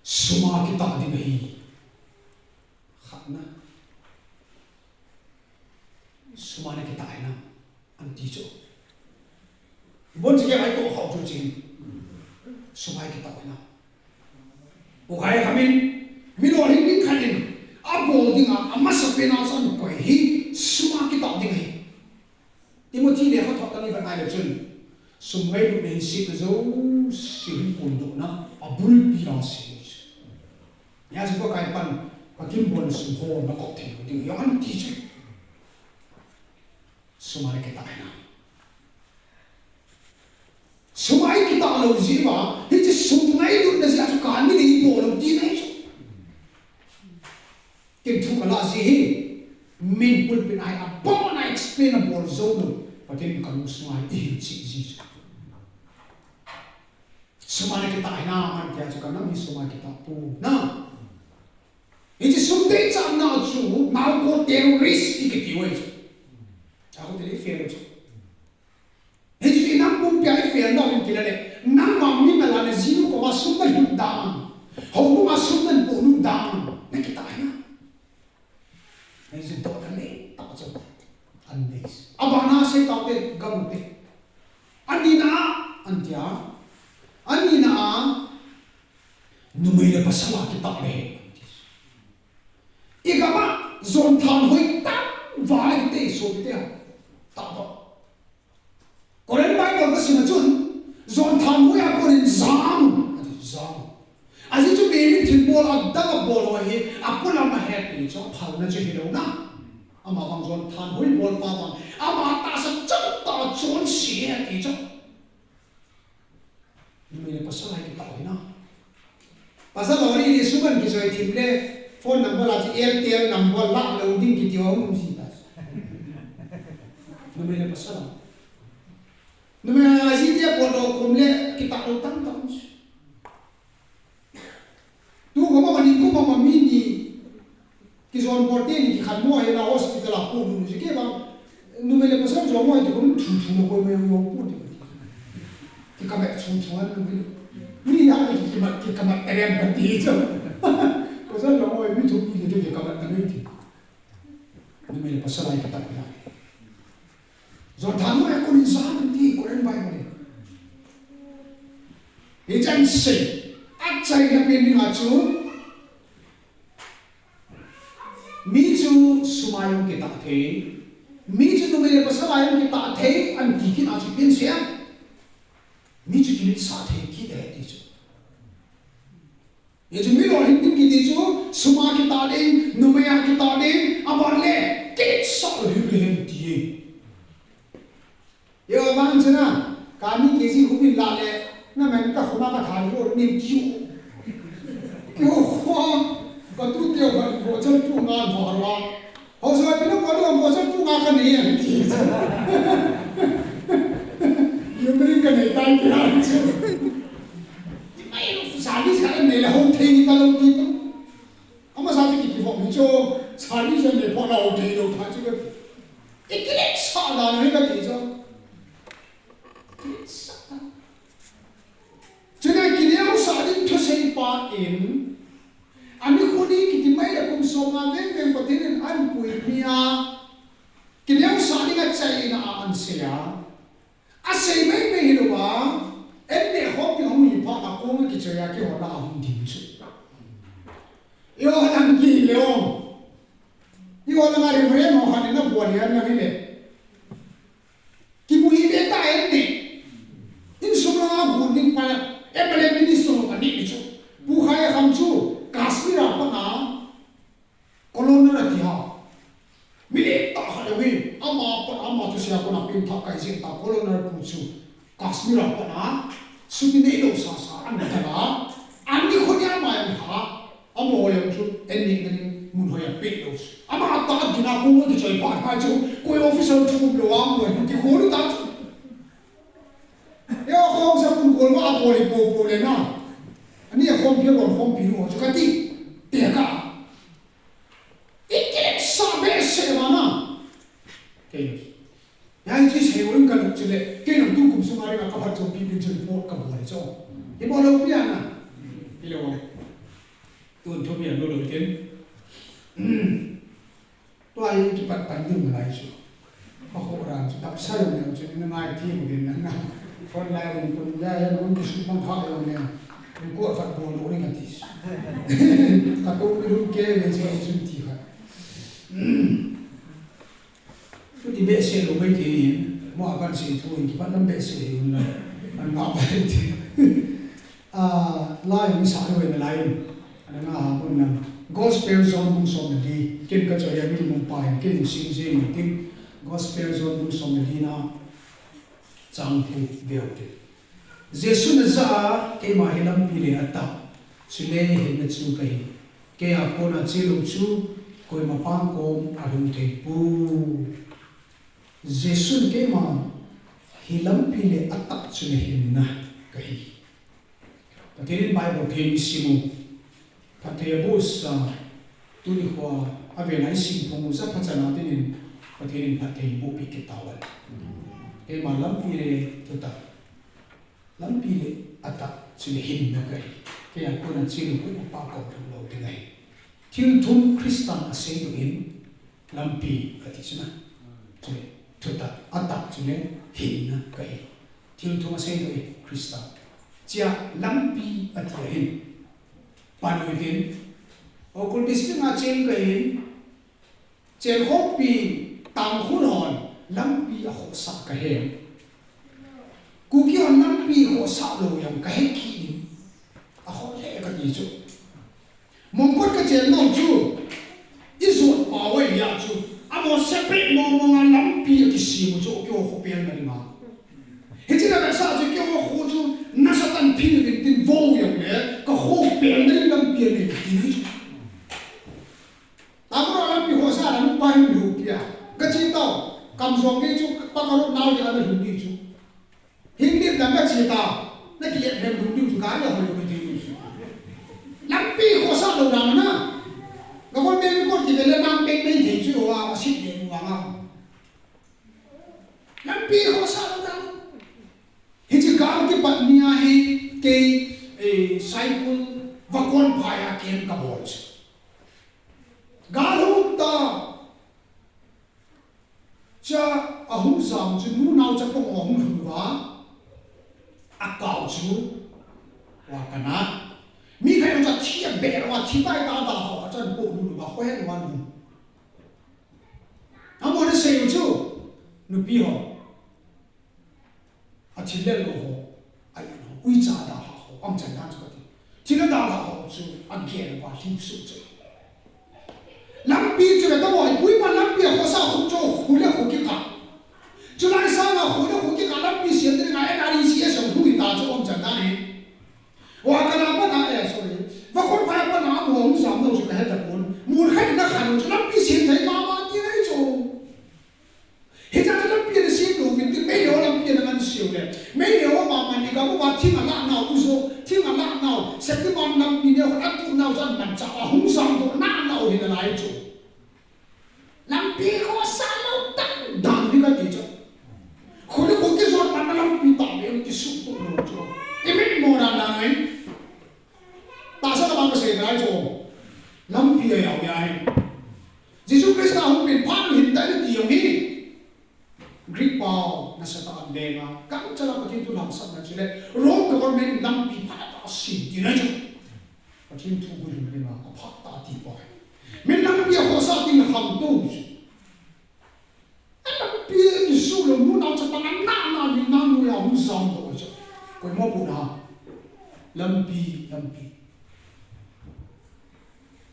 Sum a kitah ding ahi. Khatna. Sum a na kitah ahi na. Ahin ti chu. Ibon chu kei a toh khah chu chin. Sum a kitah ahi na. Pu Khaijakham in, mi lolhing ding khat in, abol dinga, amasapen a chu ahin koi hi, sum a kitah ding ahi. Timothy lekhathot tani vet ngai le chun, sum ngailutna in setna jouse hin kondohna, abulpi a sei. Hijeh chun Pakai pan, ka kimbolna sum ho na kop thei lou ding, ahin ti chu. Sum a na kitah ahi na. Sum a i kitah lou jeh uva, hiche sum ngailutna jeh a chu ka min eibol lou tina ahi chu. Ken thu ka lah jeh hi, min pulpit a hi abon a explain abol jou lou, Pathen ka lungsung a i hil cheh jeh chu. Sum a na kitah ahi na, aman tia chu ka nam hi sum a kitah poi na. Hiche sum deichatna chu, narco terrorist i kiti u ahi chu. Narco terrorist i fail u chu. Hiche chu i nam pumpi a i fail nau in kila le, nangma min na la na ji u koma sum na lut dan, houbung a sum na polut dan, na kitah ahi na. Hiche dohna le, tah chu. An dei. Abana sei taute, gam u te. Anina, an tia. Anina, numei le pasal a kitah le. I gam a, jon thanhoi tam val a kiti sopi te. Tah ba. Korean Bible ka sim a chun, jon thanhoi a konin jam, ati jam. Ajeh chu mi min thilbol adang abol ho hi, apolam a het pi chu aphalna chu hilou na. Ama bang jon thanhoi bol pa bang, ama tahsa chang tah chonse ati chu. Numei le pasal a kitah u ahi na. Pasal ho ni ni suban kijoi thim le phone number la chu Airtel number la lou ding kiti ho um ji ta. Numei le pasal a. Numei a ji te bol lou kum le kitah lou tam tam. Tu ko ma ni ko ma mi ni Kijon bol te ni kikhen mo ahi na hospital a pu nu ji ke bang. Numei le pasal jong mo ahi ti ko thu thu na ko mo mo pu ti. Kikamat thu thu an numei. Ni ya ni kikamat kikamat terian pati jo. Pasal jong mo mi thu ni le kikamat ta ni ti. Numei le pasal a kitah na. Jon thanhoi a konin jam ti Korean Bible. Hichan sei. Achaina pen dinga chu. Mi chu sum a jong kitah thei. Mi chu numei le pasal a jong kitah thei, an ti kit a chu pen sei a. Mi chu kiletsah thei kit e ti chu. Hichu mi lolhing ding kiti chu, sum a kitah ding, numei a kitah ding, aban le, kit sah lou hih le hen ti e. Yo, abang chuna, kani K G hum in la le, na men ka khuma ka than ro nin ti u. Yo, ho, ka tu teu ka ko chal tu ngan ho ro. Ho so pi no ko do ko chal tu nga ka nei an ti. Yo, mi ka nei tai ki han chu. Ti mai lo sa ni sa nei la hom thei ni ka lo ti tu. Ama sa ti ki ki fo mi cho, sa ni sa nei pho la ho thei lo pha chu ka. Ikilet sa da no hi ka ti cho. Chule kineosah ding thusei pa in, ani khuni kiti mai le kum som nga veng veng Pathen in an pui mi a, kineosah ding a chaina a an sei a, a sei mai mai hi lo a, en ne khom ding hung hi pha a kong a kichoi a kihona a hung ding chu. Yo, an ki le ong. Yo, na nga Reverend ho khan na buan hi an na hi le. Kimu hi ve ta en ne. Insung langa gun ding pa, M L A minister ho ka ni ni chu. Pu Khai a kham chu, Kashmir a pat a, colonel a ti ha. Mi le ta kha le wi, ama pat ama chu sia kona pin tha kai jin ta colonel pu chu. Kashmir a pat a, suti nei lo sa sa an ta la. An ni khoni ama yang ha. Amaho jong chu, en nih ding mun hoi a peh lou. Ama a ta ding a kong a kichoi phat phai chu, koi officer chu um lou a, um lou, ti khol ta chu. Yo, khom sa kun kol ma a poli po po le na. Ani a khom phi lon khom phi lou chu ka ti. Te ka. Ikilet sa behseh ma na. Kei. Hiche sei u in ka lung chule, kei nang tu kum sunga ring a ka phatchompi pi chu report ka bol e chu. Hi bol lou pi ana. Hi lou. Tun thupi an lou lou tin. Hmm. Tua hi kipat pan ding lai chu. Ka ho ran chu tap sa lou nang chu na ngai ti mo din nang na. Front line ring kun ja ya nung ki su bang kha yo ne. Report khat bol lou ring ati. Ka tu mi lung ke ve chu chu ti kha. Hmm. Chuti behseh lou mai ti in, mo a kan sei thu in kipat lam behseh hi un la. An ma ba ti. Ah, lai mi sa lou na lai. Ana nga ha kun nam. Gospel John bung som le li. Kin ka choi a min bung pa in kin sing sing ting. Gospel John bung som le li na. Chang thu veu te. Jesun ajah a, keima hi lampi le atah, chule hinna chu kahi. Keia kona chelou chu, koima pang kom alhung thei poi. Jesun keima hi lampi le atah chule hinna kahi. Pathen in Bible thei mi sim u. Phatthei aboh sa, tuni khoa, avel a isim phong u sa phat chan a dingin, Pathen in phatthei boh peh kit tauhen. Keima lampi le thutah. Lampi le atah, chule hinna kahi. Keia kona chelou koima pang kom alhung lou ding ahi. Thil thum Christan asei doh in, lampi ati chu na. Chule, thutah, atah, chule, hinna kahi. Thil thum asei doh in, Christan. Chia, lampi ati ahin. Pan u hitin, Ukhrul district a cheng kahin, Chenkhompi, Tangkhul hon, lampi akhohsah kahen. Kuki hon lampi khohsah lou jong kahe kit in. Akhoh lheh kati chu. Mongkot kachen nau chu, ijot pau ahi a chu, amaho separate mong mong a lampi akisem u chu, keiho khopelna dinga. Hiche na vetsah chu keiho kho chu nasatah in phin uvin tin vo u jongle, kakho pelna ding lampi anei kati chu. Tamro lampi khohsah a nungpa hin lhupi a. Kache tao, Kamjong gei chu pa karot nau dia nalhu di chu. Hindi dang kache tao, nakilep hem lhu di chu gari ahoi lou di chu. Lampi khohsah lou dan na. Gabol me mi kon ti vele nang pek mei thei chu wa, asit de wa nga. Lampi khohsah lou dan. Hiche gal kipat ni a hi kei, eh, Saikul Vakon phai a ken kabol chu. Gal hung ta. Cha ahung jam chu nunao chapang ahung lhun uva. Akao chu. Wa kana. Mi khat cha thi abeh uva thi tai ta ta ho cha po nu uva khohe uva nu. Amaho nasei u chu, nupi ho. Athil lel lou ho. Ai ho. Uicha da ha ho. Amchan dan chu kati. China dalha ho chu agel uva lhingsuh chu. Lampi chu le tamo, koima lampi a khosa khu chu khu le khu kikah. Chulai sanga khu le khu kikah lampi siam dinga N R E G S a hung hita chu um chan dan hi. Wa kana pana, eh, sorry. Vakhon phai pana mo hung sam no chu kahe tapon. Mul khai na khan chu lampi siam thei mama ti nai chu. Hiche chu lampi ana sem lou vin tin, meilhei ho lampi ana ngan seo le. Meilhei ho mama ni ka mo va thing ala nau u jo, thing ala nau, Shaktiman lampi ne ho atu nau jan man cha a hung jam doh na nau hi nalai chu. Lampi khosa lou dan dan hi kati chu. Khuli khu kijot man na lampi ta be kisuh to lou chu. Imit mo na nai. Tahsa lama kasei nalai chu. Lampi a jao jia hi. Jesu Christa hung pen phat hin tai nati jong hi. Greek pao nasatah a lenga, gangchal a Pathen thu lhangsapna chule, Rome government in lampi phatah a sem tina chu. Pathen thu guilhung lenga, aphatah a ti poi. Min lampi a khosa tin kham to chu. A lampi a kisuh lou, munau chapang a nana, min nanu a hung jam to chu. Koima bu na. Lampi, lampi.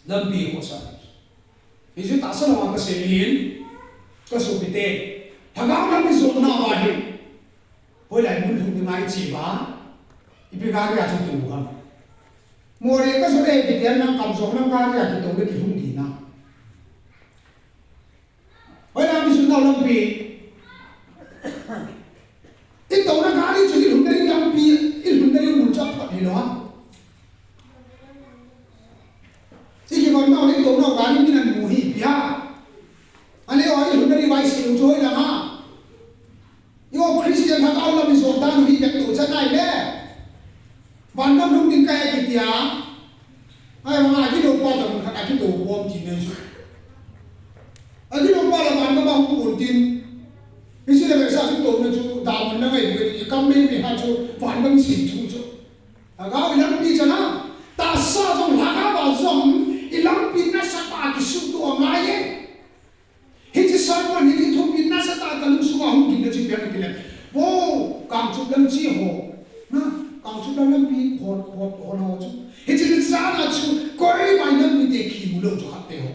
Lampi khosa. Hichu tahsa lama kasei hin, kasopite. Lhagao lam ijotna uva hi. Hoilai mun lhung dinga iche uva. Ipi gari a chu tou ham. Moreh kajot e kiti a nang kamjong lam gari a kitou le kilhung ding na. Hoilai ijotnau lampi. Itouna gari chu ilhun ding lampi, ilhun ding mun chu aphot hilou ham. Ikivon nau le itounau gari min amu hi pia. Ani o ilhun ding vai se chu hoilai ham. Yo Christian lhagao lam ijot dan hi bek tu cha nai le. Vangam lhung ding kahi kiti a. Ahivanga agilou pa toh mun khat akitou pom ti nei chu. Agilou pa la vangam a hung pon tin. Hiche le sa chu touna chu damun na ngai be ti kam mei mei ha chu vangam sei thu chu. Lhagao ilampi chana. Tahsa jong lhagao a jong ilampi nasatah a kisuh to angai e. Hiche sermon hi thupi nasatah a kalungsunga hung ginna chu ipi ham itile. Vo, Kangchup lam che ho. Na, Kangchup lam lampi ho, ho, ho na ho chu. Hiche ni sana chu, koima ilampi te kimu lou chu khat te ho.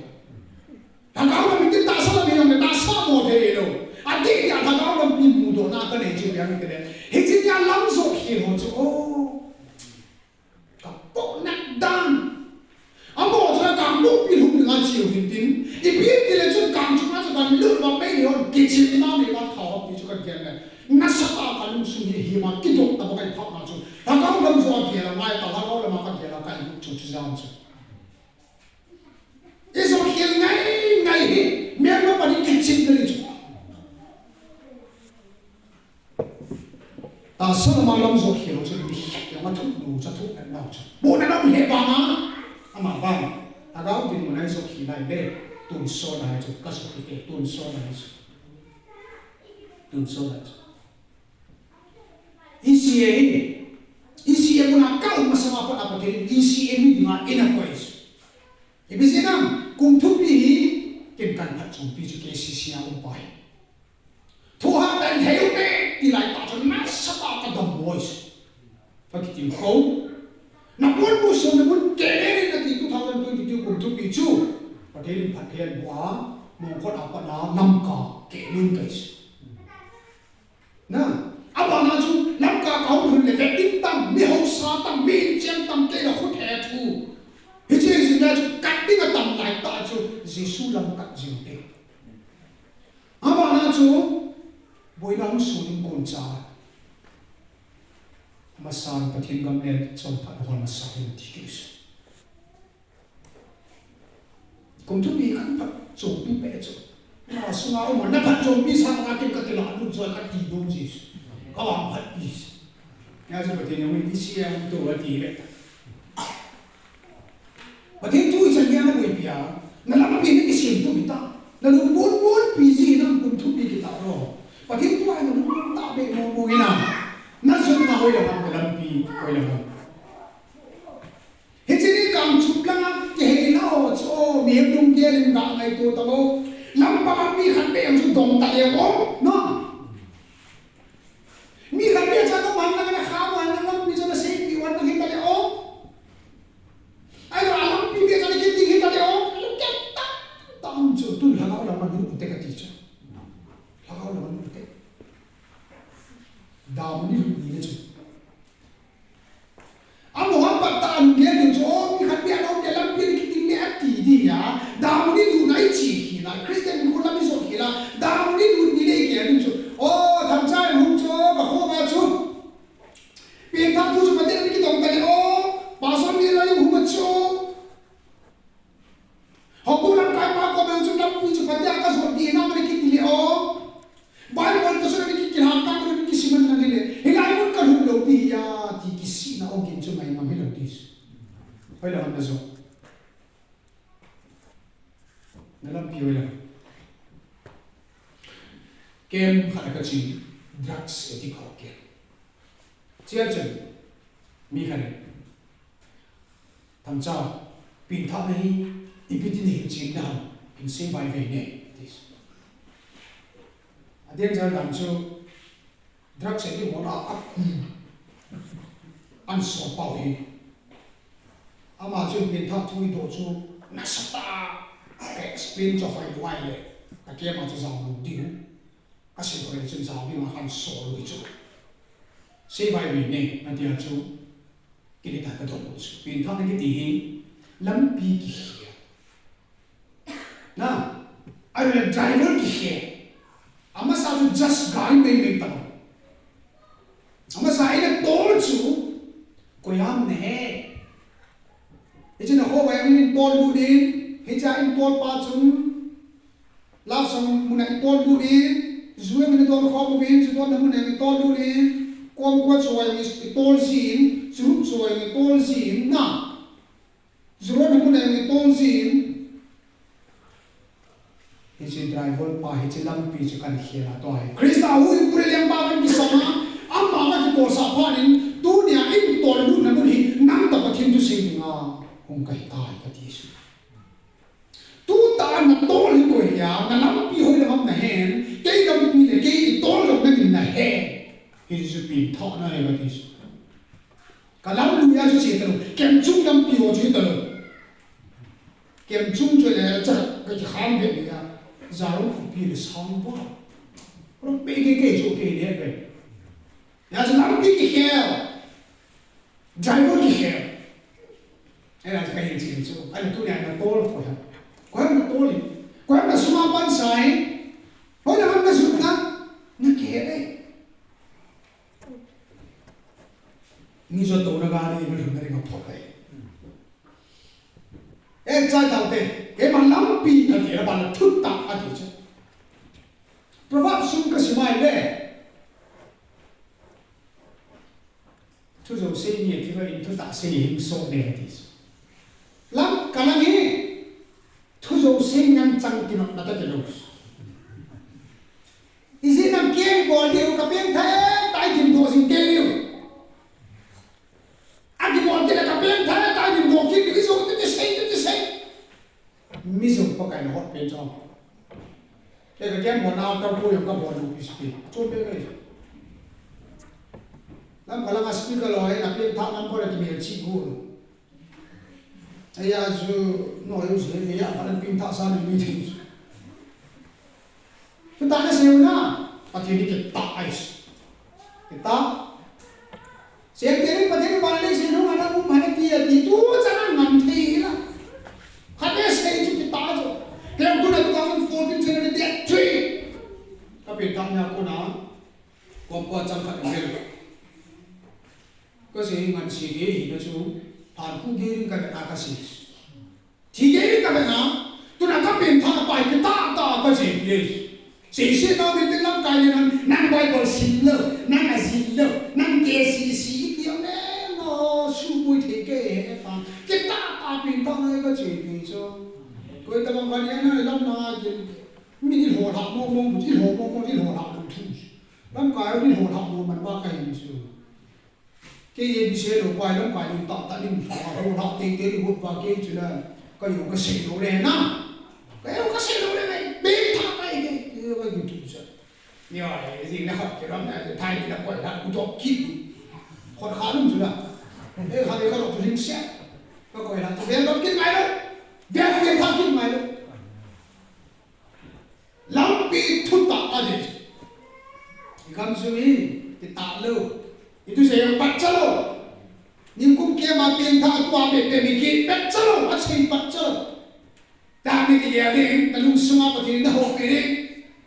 Lhagao lampi te tahsa lam hi jong le tahsa mo thei lou. Adeh dia lhagao lampi mudohna kanei chu ipi ham itile. Hiche dia lam jot khel ho chu, o. Kapohnat dan. Amaho chun Kangpokpi lhung dinga cheu hin tin. Ipi tile chun Kangchup a chu kalut uva meilhei hon kichimna neiva thao ham ti chu kagel le. Nasatah a kalungsung hi hima kidong tah banga iphatna chu. Lhagao lam jong agel angai ta, lhagao lama kagel a ka imu chu chu jam chu. Ijot khel ngai ngai hi. Mihem lama panin kichimna nei chu. Tahsa lama lam jot khel ho chu mi khat jong athuh lou chu, athuh nau chu. Bohna nau le banga, ama bang. Lhagao dinmun a ijot khel nai le, tonsot nai chu, kasopite, tonsot nai chu. Tonsot nai chu. E C A hi, E C A muna kaum masanga pat a Pathen in E C A mi dinga eina koi chu. Ipi jeh ham, kum thupi hi, ken kan phatchompi chu K C C a um pa hi. Thohhat tah in lhei u te, ti lai tah chun nasatah a kadam boi chu. Kakitilkhou. Naponpu sung namun kei le ni nati two thousand twenty-two kum thupi chu. Pathen in phatthei aboh a, Mongkhot a pat a Lamka kei nin kai chu. Na, abana chu Lamka kahung lhun le vet ding tam, mi hausa tam, mi inchen tam, kei le khut he thu. Hiche jeh a chu kat ding atam lai tah chu Jesu lam kat jing te. Abana chu, boina hung sun in kon cha. Masan Pathen gam le chonphat hol masa in ti kit u chu. Kum thupi kan phatchompi pe chu. Na sunga um na phatchompi sanga ken kati la lu jo kati dong ji. Kavang phatpi. Nia chu Pathen in E C A hung to ati le. Pathen thu ichan geiya naboipi a, nalampi nakisem to hita. Nalung monmonpi ji hinam kum thupi kita ro. Pathen thu a nalung tah be mo mo hinam. Najotna hoilanga, nalampi hoilanga. Hiche ni Kangchup langa kihei na ho chu, mihem lunggel in ga ngaito tamo. Lampi a mi khat be jong chu dong ta le o, no? Mi khat beh cha ko man na na kha man na lampi cha na seipi wan na hin ta le o. Damuni lut ni le chu. Amaho pat ta anu gel ding chu, o, mi khat bia lo de lampi le kiting le ati di ya. Damuni lut na i chi hi na, Christian mi khu lam i so hi la. Damuni lut ni le i gel ding chu. O, Thangcha hung chu, ka khu ma chu. Pengthah thu chu pate ni kitong ta le, o, pastor mi la i hung ma chu. Houbung lamkai pa koma chu lampi chu phatea ka jot ding ahi na, mani kiti le o. Bible toh chu mani kikilhang ta, mani kisiman na le. Hilai mun ka lhun lou ding ahi, ti kisihna ogin chu ngai mang hilou ding. Hoilang ham na jot? Na lampi hoilang? Camp khat a ka che, drugs addict ho camp. Chia chun, mi khat in, Thangcha, pengthahna hi ipi tin hin chim na ham, hin sei vaivei ne, ati. A danger dan chu, drugs addict ho lah a, a kum an so pau hi. Ama chu pengthah thu i doh chu, nasatah a explain chu hoi lou le, ka camp a chu jao lou ding. Ka sei hoi le chun jao ding a kan so lou hi chu. Sei vaivei ne, na tia chu. Kile ta ka dong chu. Pengthahna kiti hi lampi kikhel. Na, ahile driver kikhel. Amasa chu just gari mei mei ta. Amasa ina tol chu koi ham na he. Hiche na khovah in tol lut in, hiche a in tol pa chun Love song mun a i tol lut in, ju in i tol khom uvin, ju tolna mun a i tol lut in, kom kua choi in i tol jin, ju choi in i tol jin na. Ju ronna mun a i tol jin. Hiche driver pa, hiche lampi chu kan khel a toh. Christa huhhingpu le lengpa kan kisam a, ama ka kibolsah phat in, tunia i tol lutna mun hi, nang toh Pathen thusei dinga hung kahi tai, kati chu. Tuta na tol hi koi ham, na lampi hoilang ham na hen, kei lampi le kei i tol louna ding na hen. Hichu pengthahna ahi kati chu. Ka lamlui a chu che talou, camp chung lampi ho chu hi talou. Camp chung chu le cha ka kikham be ni a, Jarom khopi le sang ba. Ro pe ke ke chu ke le be. Ya chu lampi kikhel. Driver kikhel. Ahile ka hin chi chu, ahile tunia na tol koi ham? Koi ham na tol hi? Koi ham na sum a pan sa hi? Hoilang ham na sum na? Na kihe e. Mi jot touna gari na lhun na ring a phot e. E chai tau te, keima lampi ati, aban a thutah ati chu. Proverbs sung ka sim a ahile. Thu jouse mi ati va in thutah sei hing so ne ati. Lamkai lang hi, thu jouse ngen chang kinotna ta kilou. Ijeh inem kei bol diu ka pengthah e, tai dim doh jing kei diu. Akibol kit le ka pengthah e, tai dim doh kit diu, ijou tu ti sei, tu ti sei. Mi jong Pakai na hot pen chong. Te ka kem hon a ka pu jong ka bon lu pi pi. Chom pen ngai. Lamkai lang a speaker lo, e na pengthah nam ko le ti mel chi gu lo. Aya ju no yo je ne ya pa pengthah sa ne mi thei. Thutah na sei u na, Pathen in kitah ahi. Kitah. Sei te ni Pathen in Bible sei nung ana um hana ti a ti tu chan a ngan thei la. Khat e sei chu kitah chu. Kei tuna two thousand fourteen January date three. Ka pengthah nia kona. Kom ko chang khat vel. Ka sei ngan sei ke hi na chu. Phan khu ge ring ka ta ka sei. Thi kei ka ve na, tuna ka pengthah pai kitah tah ka che kei. Seiset na min tin lamkai le nang, nang Bible sim lou, nang ajil lou, nang K C C i ti a me no, suboi thei kei he pa. Kitah tah pengthah na ka che kei chu. Koi tabang ka ni na lam na kin. Mi ni ho la mo mo, ni ho mo mo, ni ho la mo thu. Lamkai ni ho la mo man ba ka hin chu. Kei A B C lo pai lamkai ding tah tah ding, a ho la tei tei ding hot va kei chu la, ka yo ka sei lou le na. Ka yo ka sei lou le, pengthah kai kei, ka yo ka YouTube cha. Ni wa, e, jing na khat ke ram na, thai ni na koi la, ku dok kit. Khot kha lum chu la. E, kha le ka dok chu ling se. Ka koi la, chu bel dok kit ngai lou. Bel pengthah kit ngai lou. Lampi thutah a ding. I gam sung hi, Kitah lou. Itu sei a patcha lou. Nikum kema pengtha tua pe pe mi kipatcha lou. Asei patcha lou. Tami kigel ding, nalungsunga Pathen nahoupi ding.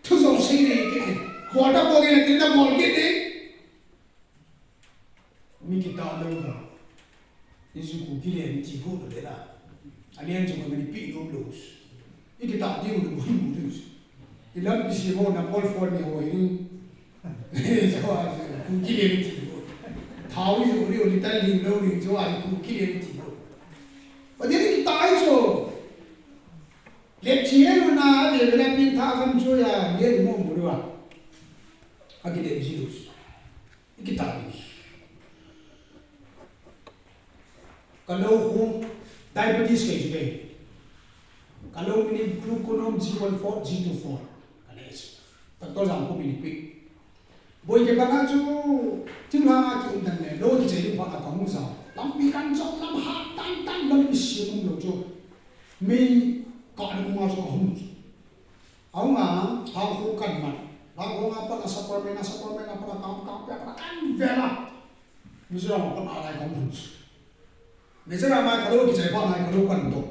Thu jouse nei kit ding. Bol da bol ding, nati da bol kit ding. Mi kitah lou ga. Isu Kuki le ti go le la. Ani an chu ko ni pi no lo. I kitah ding u le bol mu ding. I lampi semo na bol for ni ho ni. Kuki le ti go. Thao isu ni o ni tal ni lo ni chu a Kuki le ti go. Pathen kitah isu. Lepchi e na, le le pin tha kam chu ya, le mo mo wa. Aki lepchi lu. Ikitah ding. Ka lou khu diabetes kei chu kei. Ka lou min glucagon G one four, G two four. Ka nei chu. Doctor jang khu min pi. Boi ke banga chu, thing langa kium dan le, lou kichai ding pa a ka hung jao. Lampi kan jao, lam hat tan tan, lampi sia um lou chu. Mei ka na um a chu ka hung chu. Aunga, thao khu kan man. Thao khu nga pan a Superman, a Superman, a pan a kam, kam, pe, pan a kan vela. Mizoram a pan a lai kan man. Mizoram a ka lou kichai pa nai ka lou kan to.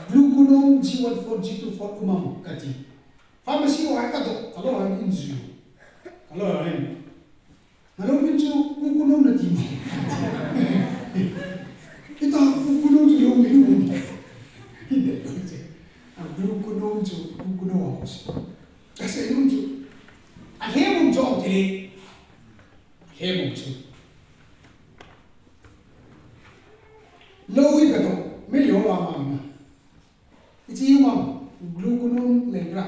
Glucagon G one four, G two four umam kati. Pharmacy wa ka to, ka lou han in zui. Ka lou han. Nalou min chu, kukuno nati mo. Ita kukuno chu lou min mo. Hinde lou che. A glucagon chu, kukuno wa ko si. Kasi nun chu. A he mun chu ang kile. A he mun chu. Lou i ka to, me yo wa ma na. Ichi umam, glucagon le gra.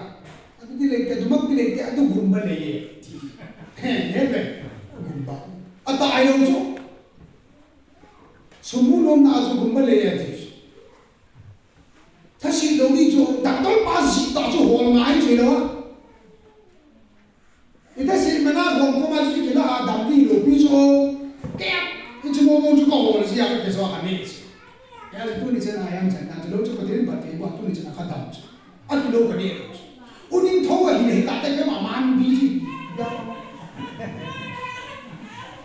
Atu ti le te, dumak ti le te, atu gumba le ye. He, he be, gumba. Ata ayo cho. Sumu nom na azu gumba le ye ti. Thasit lou ni cho, doctor pa ji ta cho hol ngai che lo. Ita si mana hong ko ma si kila a dam di lo pi cho. Ke, ichi mo mo chu ka hol si a ke so ka ne. Ya tu ni chena yang chena chu lo chu ka tin ba te ba tu ni chena ka dam chu. A tu lo ka ne lo chu. U ning tho a hi le ta te ke ma man bi si. Ya.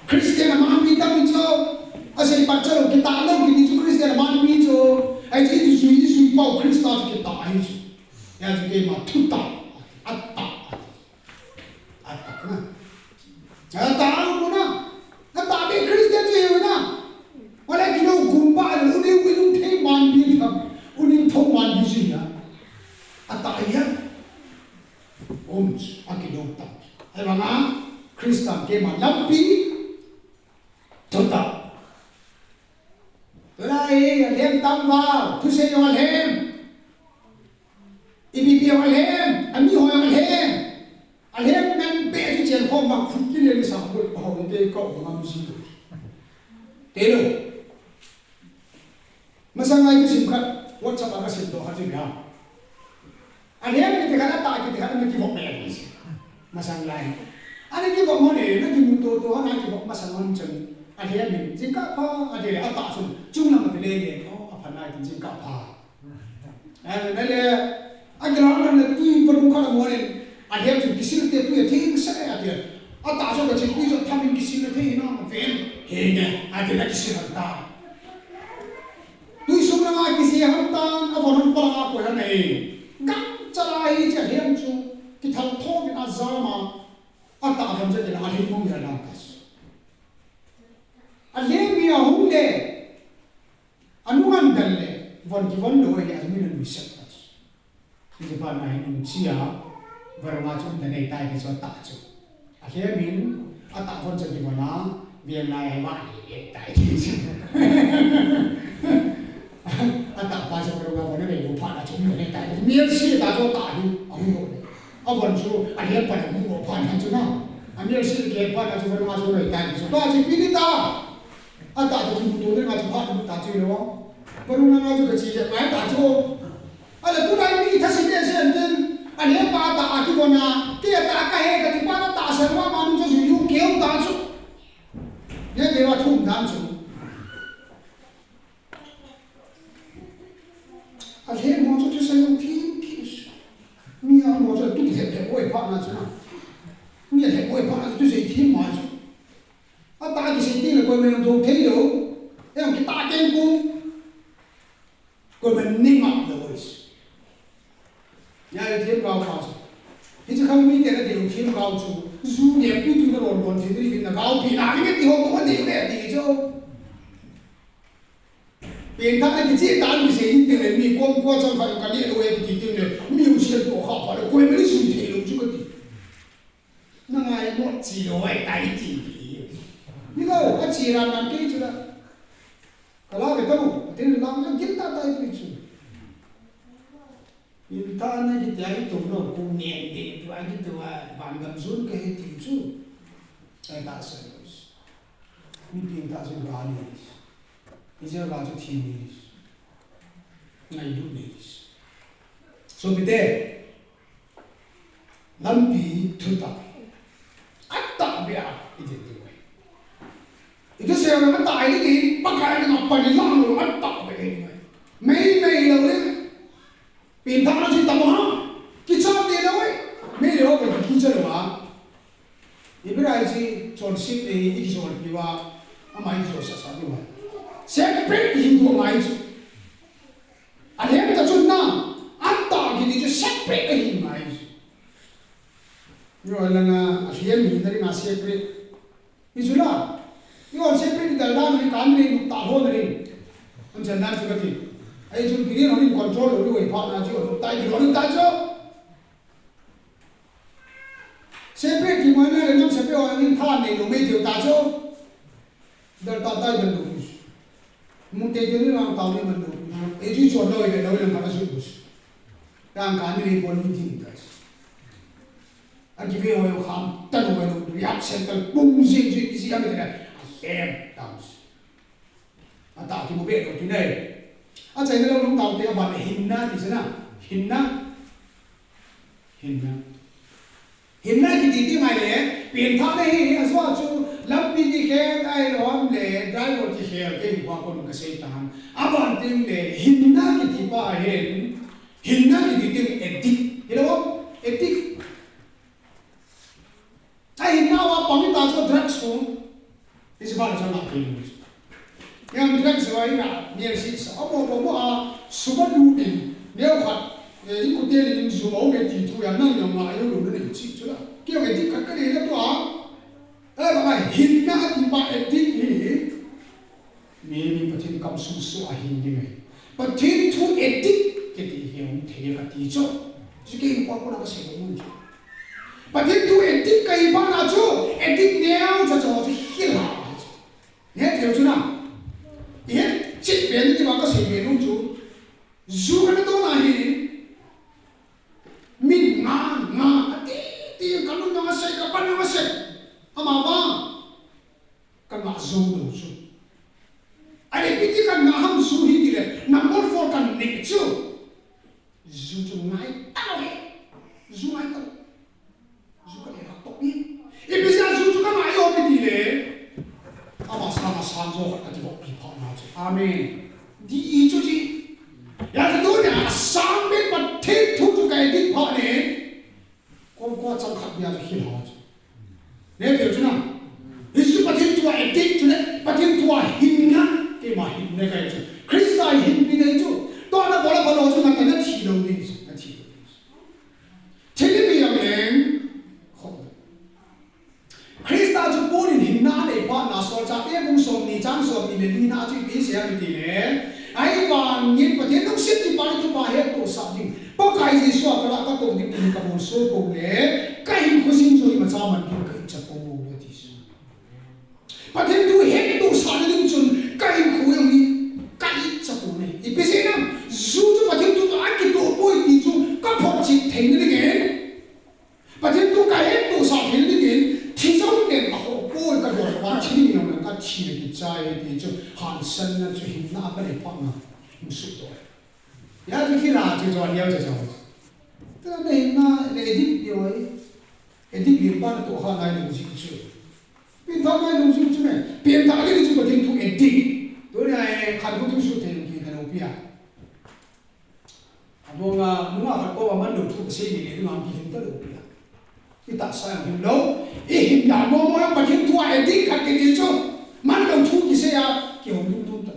Christian a man bi ta mi cho. A sei pa cho lo ki ta lo ki ni chu Christian a man bi cho. Ai ji tu sui ni sui pa Christa chu ki ta ai chu. Ya chu ke ma thu ta. A ta. Ata na. Ata ang mo na. Ata be Christian chu yun na. Wala kilo gumba na uni uni thei man bi tham. Uni thong man bi si na. Ata ya. Om, a kilo ta. Ai ba nga Christian ke ma lampi. Tota. Tuna e, alhem tam va. Thusei jong alhem. Ipi pi jong alhem, ami ho jong alhem. Alhem ngan pe chu chen khom ma khut kile ni sa bol pa ho te ko ngam si. Te lo. Masang lai sim khat WhatsApp a ka sim to ha ji ya. Alhem kiti khat ata kiti khat mi ki vok me ni. Masang lai. Ani ki vok mo ne, na ki mu to to ha na ki vok masang on chen. Alhem min jingkah pha, ade ata chun. Chung lam a le le ko, a pha na jingkah pha. Ane, nale, a kilang lam le tui padung khat a mo nen, alhem chu kisil te tui a theng se ati. Ata chu ka chi tui chu thamin kisil le thei na ma ven. He ne, ati na kisil ta. Tui sung na ma kisil han ta, a von pa a ko ya nei. Gam chala hi cha alhem chu, kithal tho vin a jama, ata von cha kila alhem mong ya na kas. Alhem mi a hung le, Anungan dan le, von kivon lou ahi, amin anuisat ta. Hiche pa na hin um chia, varunga chu um dan ahi tai ti chu ata chu. Alhem in, ata von chu kivon a, veng lai ahi va ni ahi tai ti chu. Ata pa chu varunga von anei lou phat na chu um dan ahi tai ti chu. Mial si ta chu ata hi, ahung lou le. Avon chu, alhem pa le mu phat na chu na. Amial si ke phat na chu varunga chu lou tai ti chu. Tua chu ipi ti ta. Ata chu kimuto ding a chu phat ta chu lo. Varunga chu ka chi le pai ta chu. Ala tulai mi thase ding se an tin. Alhem pa ta a kivon a. Ke ta ka he ka ti pa ta sa ma ma nu chu yu keu ta chu. Ye ke wa thum dan chu. Alhem mo chu thusei jong thim thim. Mi a mo chu tu he he oi phat na chu na. Ni le koi pa chu sei thim mai chu. Atah kisei ti le koi men do thei lo. Em kitah ken kum. Koi men ning up lo is. Nya le thim kau pa chu. Hiche khang mite na ding thim kau chu. Ju ne pi tu na ron ron thim ni na kau pi na ni ti ho ko de le ti chu. Pengthah na kicheh tan kisei ni teng le mi kom ko chang kha ka ni lo e ti teng le mi u sial to kha pa le koi men sum thei lo chu ka ti. Na ngai mo chi lo ai tai ti ti. Ni lo a chi ran nan ke chu la. Ka la ve ta mo. Tin lang na gil ta tai pi chu. Pengthah na kiti ai to lo ko ngen de tu ai to a van gam zun ka he ti chu. Ai ta sa lo. Mi pengthah zun ka ni. Ni je la chu thi ni. Ngai du ni. So mi te. Lampi thutah. Atah beh a, i ti ti wai. I ti se na atah ai ni, Pakai na pan ni lang lo atah beh ni wai. Mei mei lo le. Pengthah na si ta mo ha. Kicha te na wai. Mei lo ka kicha lo ha. Hebrai chi chon sip ni i kichon pi wa. Ama i kichon sa sa ni wai. Separate hi tu mai chu. Alhem ta chun na, atah kiti chu separate ahi ngai. Yo langa, alhem hi na ri na separate. Hi chu la. Yo separate dal dan ni kan ni nuk ta ho na ri. An chan dan chu ka ti. Ai chu kini no ni control lo ri pa na chu, ta ki lo ni ta chu. Separate ki mo na le nam separate o ni tha nei lo mei chu ta chu. Dal ta tai dal lo. Mu te te ni lang tau ni man lo. E ji chon lo e lo le ma su bus. Tang ka ni le pon ni din ta. A ki ve o yo kham ta lo lo. Reaction tal pung jing jing ki si a me ta. Em tam. Atah ki mu be lo ti nei. A chai na lo nung tau te a ban hin na ti sana. Hin na. Hin na. Hinna kiti ti ngai le, pengthah na hi, a jua chu, lampi kikhel, ahilou ham le, driver kikhel, kei pa kon ka sei tan. Aban teng le, hinna kiti pa hin, hinna kiti teng addict. Hilou ham, addict. A hinna uva pang ta chu drugs ko. Hiche bana chun na kei. Yang drugs ho ina, ni si sa, amo, amo, amo a, suma lu in, neo khat, eh, i kute ni in suma o me ti thu ya nang yang ma yo lu ni chi chu la. Kei nge ti khat ka ni na tua. Eh, ba ngai hinna ti pa addict hi. Mi, mi Pathen kam sung su a hin ni ngai. Pathen thu addict kiti hi um thei ka ti chu. Chu kei pa ko na ka sei ko mun chu. Pathen thu addict ka hi pa na chu, addict neo cha cha chu hi la. Ne teu chu na. Ye, chit ben ni ba ka sei ben um chu. Ju ka na to na hi. Min nga, nga, a ti, ti, ka nun nga sei, ka pan nga sei. Ama ba. Ka ngah zo lo chu. Ahile ipi ti ka ngah ham zu hi tile, number four ka neh chu. Zu chu ngai talou hi. Zu ngai talou. Zu ka neh talou hi. Ipi jeh a zu chu ka ngai ham itile. Ama sang a sang zo khat ka ti bou pi pha na chu. Amen. Di i chu chi. Ya chu tunia sang pen Pathen thu chu ka addict pha ne. Kong ko chang khat dia chu hi la chu. Ne pe chu na. Hichu Pathen thu a addict chu le, Pathen thu a hinna, keima hinna kai chu. Christa hinpi nei chu. To na bola bola chu na na thi lo ni chu, na thi lo ni chu. Thil ni yang leng. Ho. Christa chu Paul in hinna nei pa na Solchahte bung som ni chang som ni le ni na chu ipi sei ham itile. Ahivangin Pathen lungset kipa le thupha hettohsah ding. Pakai Jesu a ka lah katoh ding ti ka bol so ko le, ka hinkho jing chu imacha man ding ka icha ko le ti. Pathen thu hettohsah na ding chun ka hinkho jong hi ka icha ko le. Ipi jeh ham, ju chu Pathen thu toh akitoh poi ti chu ka photchet thei na dingin. Pathen thu ka hettohsah thei na dingin, thi jong len ka ho poi ka dol pa thi ding jong le ka thi le kichai ti chu hansanna chu hinna ka nei phat na. Hung suhtoh. Ya chu khi la chu chu neo chu chu. Tu na hinna le addict pi oi. Addict pi pa na toh kha nai lo ji chu. Pengthah nai lo ji chu ne. Pengthah le chu Pathen thu addict. Tunia khat khu thu suhthei ki ta lo pi a. Abonga, nunga khat ko ba man lo thu ka sei ni le, nunga kihin ta lo pia. Itahsa jong him lo, Ihin dan mo mo, Pathen thu a addict khat kiti chu. Manlou thu kisei a, kihou lungdon ta.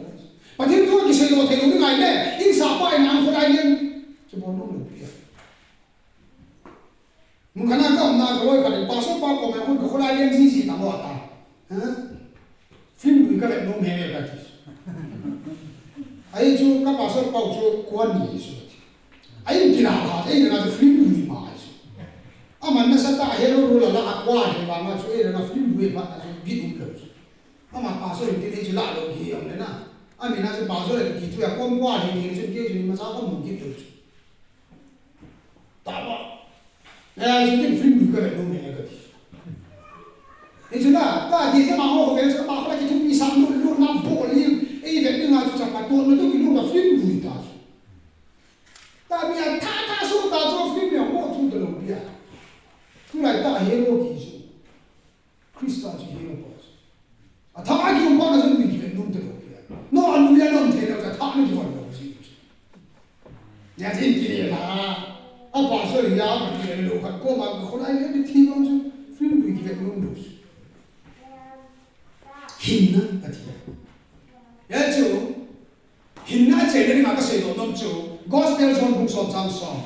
Pathen thu kisei lou thei lou ding ahile, insahpa in ang khut a in, kibol nom lou pi a. Mun khat a ka umna ka loi khat in, pastor pa koma khut, ka khut a in jiji ta mo ta. Ha? Film lui ka vet nom e kati. Ahi chu ka pastor pa chu kua ni chu. Ahin kila la, ahin na chu film lui ma chu. Aman nasatah a hero role a la a kua le vang a chu, ahin na film lui ma chu bit um lou chu. Ama pastor in tin hi chu la lou hi am le na. Amin a chu pastor le kiti chu a kom kua le ni chu ke chu ni ma sa ko mu kit lou chu. Tama. Eh, chu tin film lui ka vet nom e kati. Hichu na, kati chu ma ho ve chu ma ho la kithupi sa lu lu na bol in. Ei vet ni na chu cha pa to na tu kilu ka film lui ta chu. Tami a tha tha su ta chu film ya mo thu ta lou pi a. Tulai tah hero ti chu. Christa chu hero pa chu. A tha a kium pa na chu lui kivet nom ta lou pi a. No a lui a nom thei lou chu a tha na kivon lou chu. Nia chu in kile la. A pastor hi a, a kile lou khat koma ka khut a in, mi thi bang chu film lui kivet nom lou chu. Hinna, ati a. Hia chu, hinna achaina dinga ka seidoh nom chu, Gospel John bung som chang som.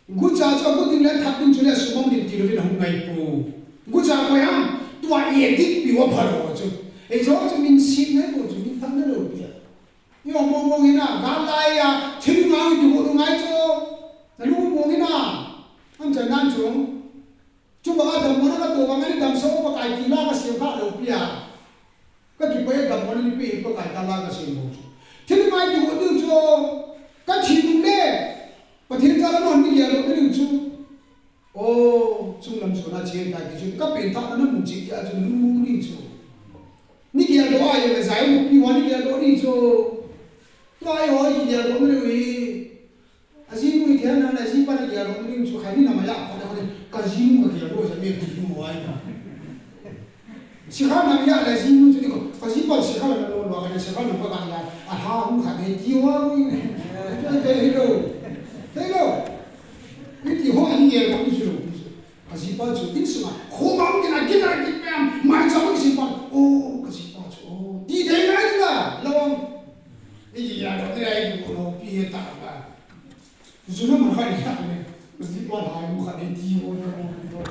Gucha chu agu ding le that ding chule sumang ding ti louvin ahung ngai poi. Gucha koi ham, tua i addict piu a phalou chu. Hiche chu min sih ngai poi chu, min thang nalou pi a. Io, mong mong in a, gal lai a, thil ngai ti hu ngai chu. Nalu mong in a, am chan nan chu. Chubang a dammo na ka to bang a ni damsah Pakai ti la ka sem kha lou pi a. Ka kipah e dammo na ni pi Pakai ta la ka sem lou chu. Thil ngai ti hu ding chu. Ka thi nung le. Pathen ta la non ni gel lou ding chu. O, chunglam suna che tai ti chu. Ka pen ta na mu che ti a chu nu mu ni chu. Ni gel lou a ye le zai mu pi wa ni gel lou ni chu. Tua ye hoi ki gel lou ni le wi. Ajinu hi thei nan, ajipa na gel lou ding chu khai ni na maya, ka na ka jinu ka gel lou ja me ti mu ai ka. Sikha na maya le jinu chu ni ko, ka jipa sikha na lou lou ka sikha na pa ka ya, a ha hu kha de ti wa wi. Te te hi lou. Te lou. Ni ti ho ani gel lou ni chu lou. Ajipa chu in sunga, kho bang kin a kin a kin pem, mai cha wi jipa. O, ka jipa chu. O, ti thei ngai la, lou. Ni ya lou ni ai lou pi he ta ka. Juna ma khai kha le, jipa lai mu kha le ti mo mo mo mo.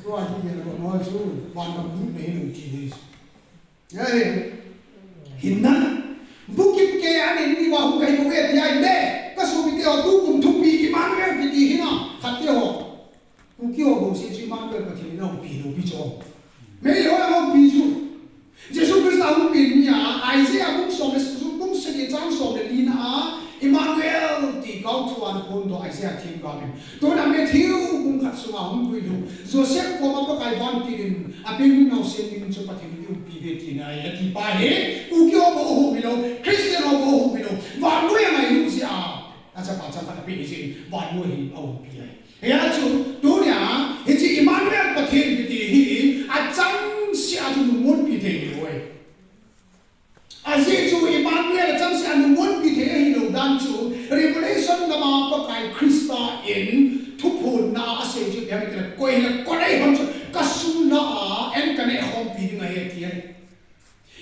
Tua hi le ko no chu, ban dam du ne lo ti ne. Ya he. Hinna. Bukim ke a ne ni wa hu kai mo ve ti ai le. Ka su mi te o tu kum thupi Emmanuel kiti hinna. Khat te ho. Kuki ho bou se chu Emmanuel Pathen in ahung pi lou pi chu. Meilhei ho ahung pi chu. Jesu Christa ahung pen ni a, Isaiah bung som le, bung sagi chang som le li na a, Emmanuel ti kau thu ana phondoh Isaiah themgao in. Tuna Matthew bung khat sunga hung puilut. Joseph koma Pakai vantil in, apen mi naosen min chu Pathen in eiumpi uve tina ahi, ati pa hi, Kuki ho bou aum hilou, Christian ho bou aum hilou, vannoi a ngai lou jeh a, achapa chapang ape jeh in, vannoi hi aumpi ahi. Hia chu, tunia, hiche Emmanuel Pathen kiti hi, achangseh a chu numonpi thei hilou ahi. Ajeh chu Emmanuel achangseh a numonpi thei ahilou dan chu, Revelation lama Pakai Christa in thuphonna a asei chu, ipi ham itile, koi hile kot eihon chu, kasung lah a, an kaneh khompi ding ahi ati ahi.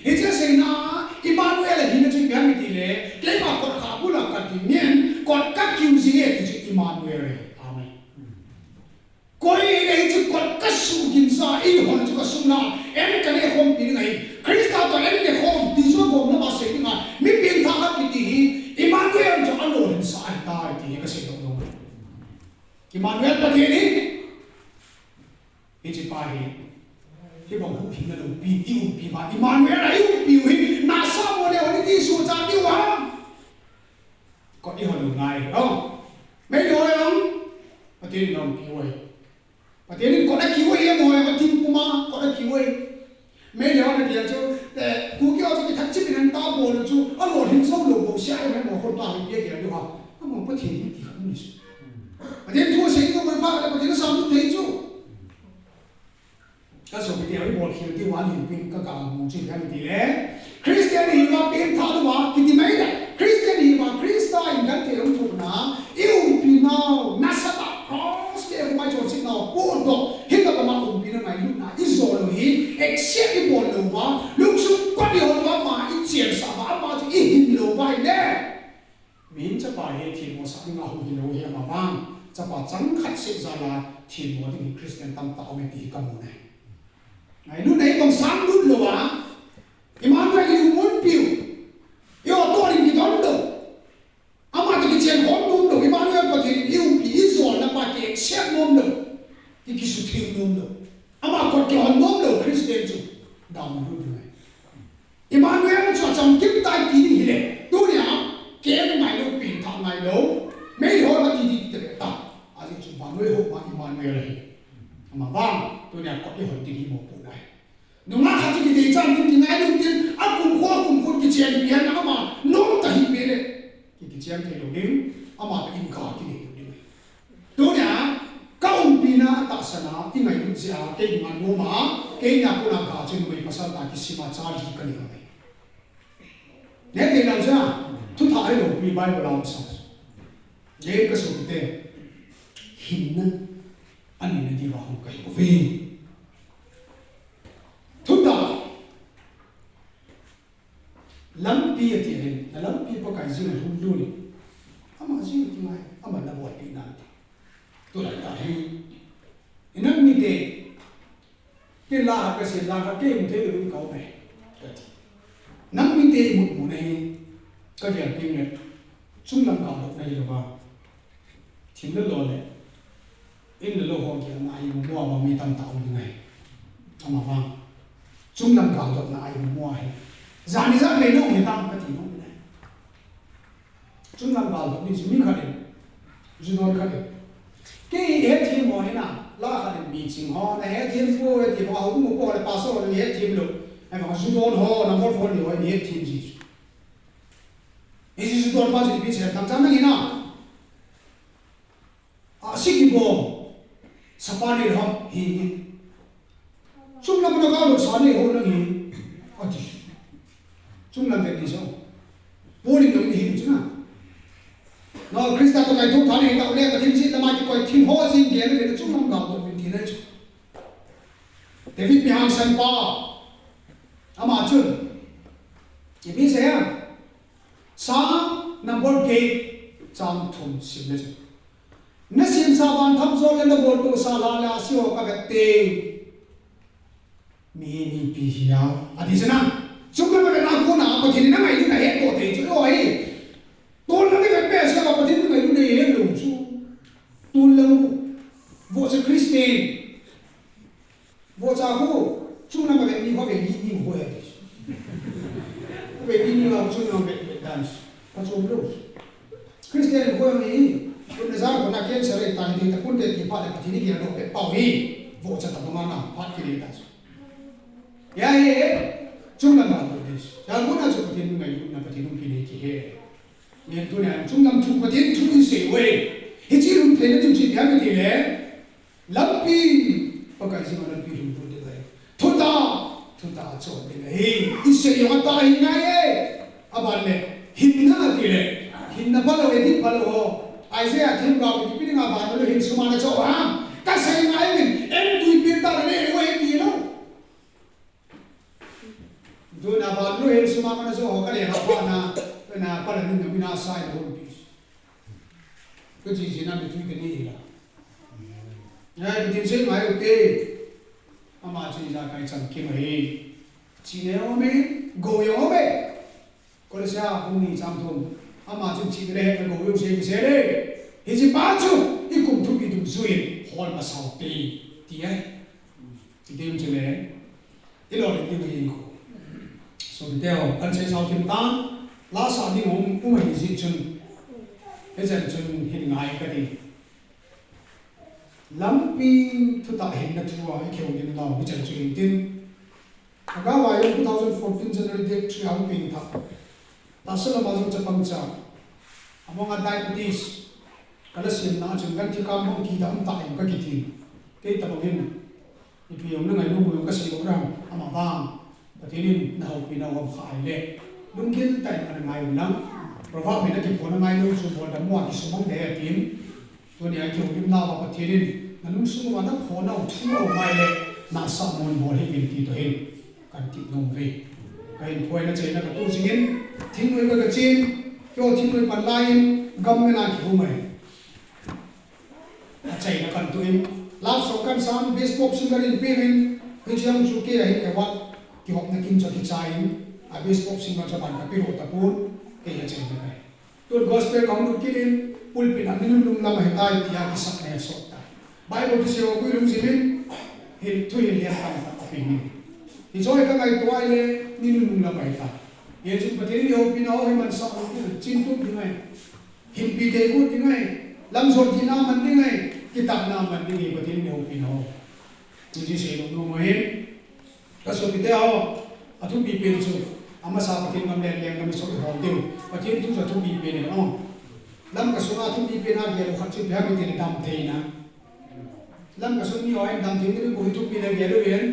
Hiche seina, Emmanuel ahina chu ipi ham itile, keima kot kha bula kading in, kot kakiu jing e ti chu Emmanuel ahi. Amen. Koi hile hiche kot kasuh ginsa, eihon chu kasung lah a, an kaneh khompi ding ahi. Christa toh an neh khom ti chu agom lama sei dinga, mi pengthah khat kiti hi, Emmanuel chu alolhinsah ahitai ti hi kasei nom nom. Emmanuel Pathen hi, Hiche pa hi, hibang huhhingna loupi, eiumpi uva, Emmanuel a eiumpiu hi, nasa mo le hon iti suhchat diu ham. Kot eiho lou ngai, o. Meilhei ho jong, Pathen in eiumpiu ahi. Pathen in kot akiu ahi, amaho jong, athim puma, kot akiu ahi. Meilhei ho na gel chu, eh, Kuki ho chu kithachim in an ta bol u chu, alolhin jou lou bou sia, amaho khut pa hi bia gel diu ham. Amaho Pathen hi ti khat um ni chu. Pathen thu asei ding a boi pa le Pathen asam thei chu. Ka sopite, ibolkhel diu a lienpen ka ga mu chu ipi ham itile, Christian ihiuva pengthah louva kiti mai le, Christian ihiuva Christa in genthei hung thohna, eiumpi nau, nasatah cross le humai chonset nau, pohdoh, hita accept ibol lou uva, lungsung kot ihon uva, ama ichensah uva, ama chu ihin lou uva ahile, mihem chapa hi themmo sah dinga hung hilou ahi, ama vang chapa chang khat seh jal a themmo ding hi Christian tamtah aume ti hi kamu e. Ngailutna ibang sang lut lou a, Emmanuel i-umpi u, i-auto in kidon lou. Ama toh kichen khom nom lou, Emmanuel Pathen in i-umpi, ijolna pa ki-accept nom lou, ki, kisutheng nom lou. Ama kot kihon nom lou Christian chu, damun lut ding ahi. Emmanuel chu achamkim tai ti ding hile, tunia, kei ngailou, pengthah ngailou, meihol ati ding tile ta. Ajeh chu vannoi houpa Emmanuel ahi. Ama vang, tunia kot ihon ding hi mopohna ahi. Nungah khat chu kideichat ding, kingailut ding, akumkho, akumkho kichenpi a, ama nom tahih peh le, ki, kichen thei lou ding, ama toh in ka kinei lou ding. Tunia, ka umpina atahsan a, ingailut jeh a, kei nunga nom a, kei nia kona ga chu numei pasal tah kisim a, cha li kanei uve. Neh thei lou jeh a, thuthah hilou pi Bible a um sa. Neh kasopite, hinna anina diuva hung kahi uve. Thutah. Lampi ati ahin, na lampi Pakai jeng a lhung lut in. Ama jeng a kingai, aman nabolpeh nan ti. Tulai tah hi. Inam mite, kei la kasei, la kei mu thei lou in ka um e, kati. Nang mite imut muna hi, kagel teng le, chunglam galdotna hilouva. Thim le lo le, in le lo ho gelna a imu mo a vang mi tamtah um ding ahi. Ama vang, chunglam galdotna a imu mo ahi. Jan ijat vei na um hitam kati nom in ahi. Chunglam galdot ding chu mi khat in, ju don khat in. Kei hethem ho hina, la khat in mi ching ho, nahethem poi ti ho, houbung upa ho le pastor ho le hethem lou. Ahivang ju don ho, number four ni ho, ihethem ji chu. Hiche ju don pa chu ipi che, tamcha nang hina. Ahsi kibom, sapa nei ham, hi nge. Chunglam a na galdot sa nei ho nang hi, ati. Chunglam vet ding chu. Paul in lou in ahi chu na. Nao Christa toh kaitho tha nei tah u le, Pathen jet lam a kikoi thil ho jeng gel le, chunglam galdot uvin tina chu. David mihangsan pa, ama chun, ipi asei ham? Psalm number eight, chang thum sim le chun. Nasemsa van thah jo le naboltohsa lha le ahsi ho kavet teng, mi, mipi hi a, ati chu na. Chunglam a vetna kona Pathen in angailut ahettoh thei chu ahi. Tollam a vet behseh a Pathen in angailut ahet lou chu. Tollam u, vohcha Christian. Vohcha khu, chunglam a vet ni khu avei ni ni khu ahi. Avei ni ni a chunglam a vet, vet dan. Phachom lou. Christian khu ahi, tun na ja khu na cancer ahi tai, ti ta kun te ti phat le Pathen in gel doh peh pau hi. Vohcha tabang a na phat kinei ta. Ya hi, chunglam a vet ni. Ja khu na chu Pathen ngailutna Pathen umpi nei kihe. Ngen tunia chunglam thu Pathen thu isei uve. Hiche lhung theina ding chu ipi ham itile, lampi, Pakai jeng a lampi lhung lut ding ahi. Thutah, thutah chon ding ahi. Isei jong atah ahi ngai e. Aban le, hinna atile, hinna phalou, adih phalou ho. Isaiah themgao ipi dinga vannoi hin sum a nachoh ham? Kasei ngai in, en tuipi tah le nei uve ti lou. Tuna vannoi hin sum a kana choh ho kale ha pa na, na pala nun na mina sai na hon pi. Ka chi chi na mi tui ka ni la. Ngai, Pathen sei ngai u te. Ama chu ijakai chamkim ahi. Chihna jong aume, gou jong aume. Kolose bung ni chang thum. Ama chun chihna le hetna gou jong sei kisei le. Hiche pa chu ikum thum idung jui in hol masa u te. Ti ahi. Ti dem chu le. Ilolhin diu ahi ko. Sopite ho, kan seisao kim tan, la sa ding um, um ahi jeh chun, hichan chun hin ngai kati. Lampi thutah hinna thu a ikihoulimnau hichan chu hin tin. Lhagao a jong two thousand fourteen January date three a hung pengthah. Tahsa lama jong chapang cha. Among a diabetes. Kala semna a chun ganthi kam hung kida um tah in kakiti. Kei tabang in. Ipi jong na ngailu jong kasei lou ram, ama vang. Pathen in nahoupina u aum kha ahile. Lunggil tah in ana ngai un lang. Proverb in akiphon a ngailou chu boldam mo a kisumang ding ahi atin. Tunia kihoulimnau a Pathen in nalungsung uva naphon nau thu aum ahile, nahsah mo in bol hih uvin ti toh hin. Kan ti nom ve. Ka hin phuaina cheina ka tu jingin, thingnoi ka ka chin, kio thingnoi pan lai in, gam me na ki hu mai. A cheina kan tu in, love song kan sang, best pop singer in pe in, hi chiang chu ke a hin award, kihopna kin cha ki cha in, a best pop singer cha ban ka pe ro ta pun, ke a cheina kai. Tun gospel ka hung lut kit in, pulpit a ni lung lung lam ahi tai tia kisap nei a sot tai. Bible kisei ho pui lungsim in, hin thu hin lian tam ta ka ping in. Hi joy ka ngai tua le, ni lung lung lam ahi tai. Ye chu Pathen in houpi na ho hi man sa ho ki chin tu ding ai. Hin pi te ku ding ai. Lam sot ding na man ding ai. Kitah na man ding ai Pathen in houpi na ho. Ni ji sei lung lung ahi. Ka sopite ho, a thupi pen chu, amasa Pathen ngam le leng ngam i sop i hol diu. Pathen thu chu a thupi pen e, o. Lamka sunga thupi pen a gel u khat chu ipi ham itile dam theina. Lamka sung mi ho in dam thei diu bou hi thupi le gel u ven.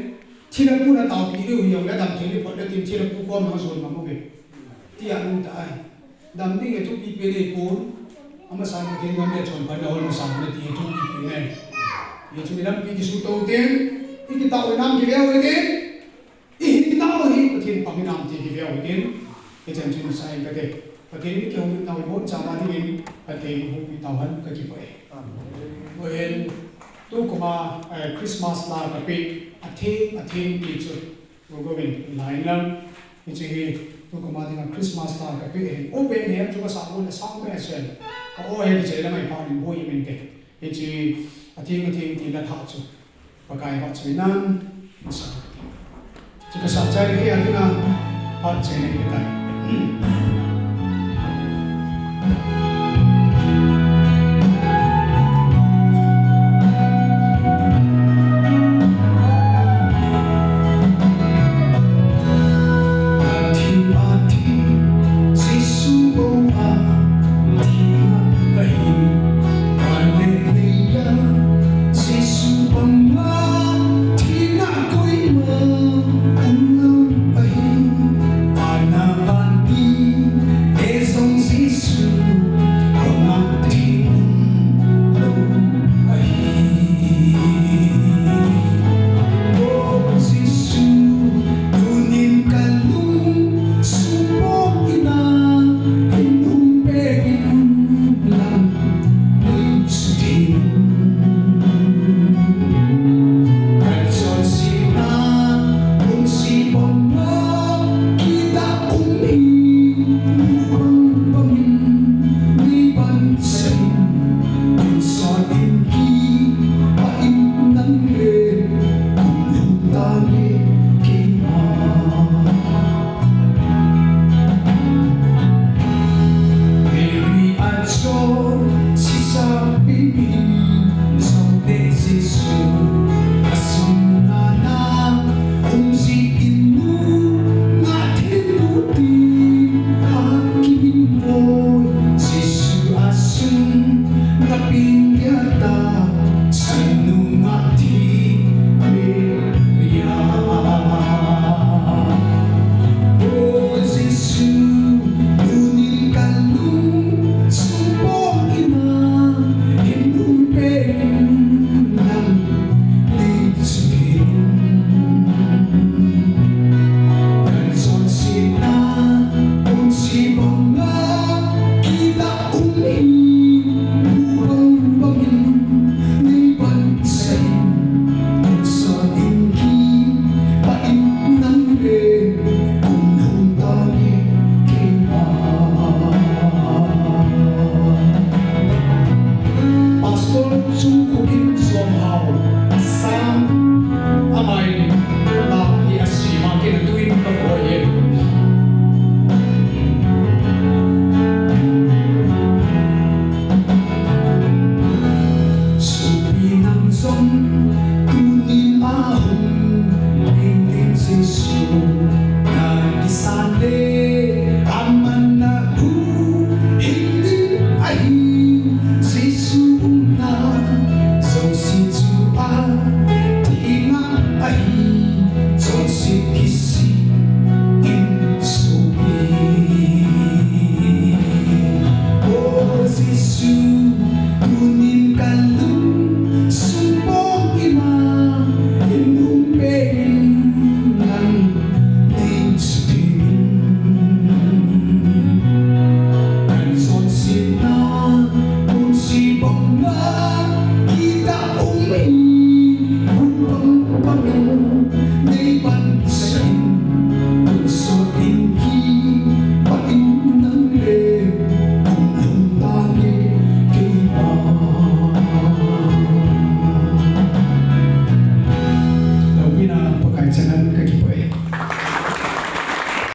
Thilha pun a taopi diu hi jong le dam thei ni phot le tin thilha pu kom a jon ngam u ve. Tia lung ta ai. Dam ding e thupi pen e pon. Amasan Pathen ngam le chonphatna hol masan na ti e thupi pen e. Ye chu mi lampi kisu to ten, i kitao nam kiveu ten, i hin tao hi Pathen pang nam ti kiveu ten. Ke chan chun sa in kate. Pathen in kihou nau i bon cha ma dingin Pathen in hou pi tao han ka kipah e. Amen. Amen. Tu kuma, eh, Christmas la ka pe, a theng, a theng ti chu. Gogo vin, lai lang. Hiche hi, tu kuma dinga Christmas la ka pe hi. O pe ni chu ka sa mo na sang me sen. Ka o he hiche la mai pa ni boi min te. Hiche, a theng, a theng ti la tha chu. Pakai ba chu nan, sa. Chu ka sa chai ni a dinga, pa che ni ta.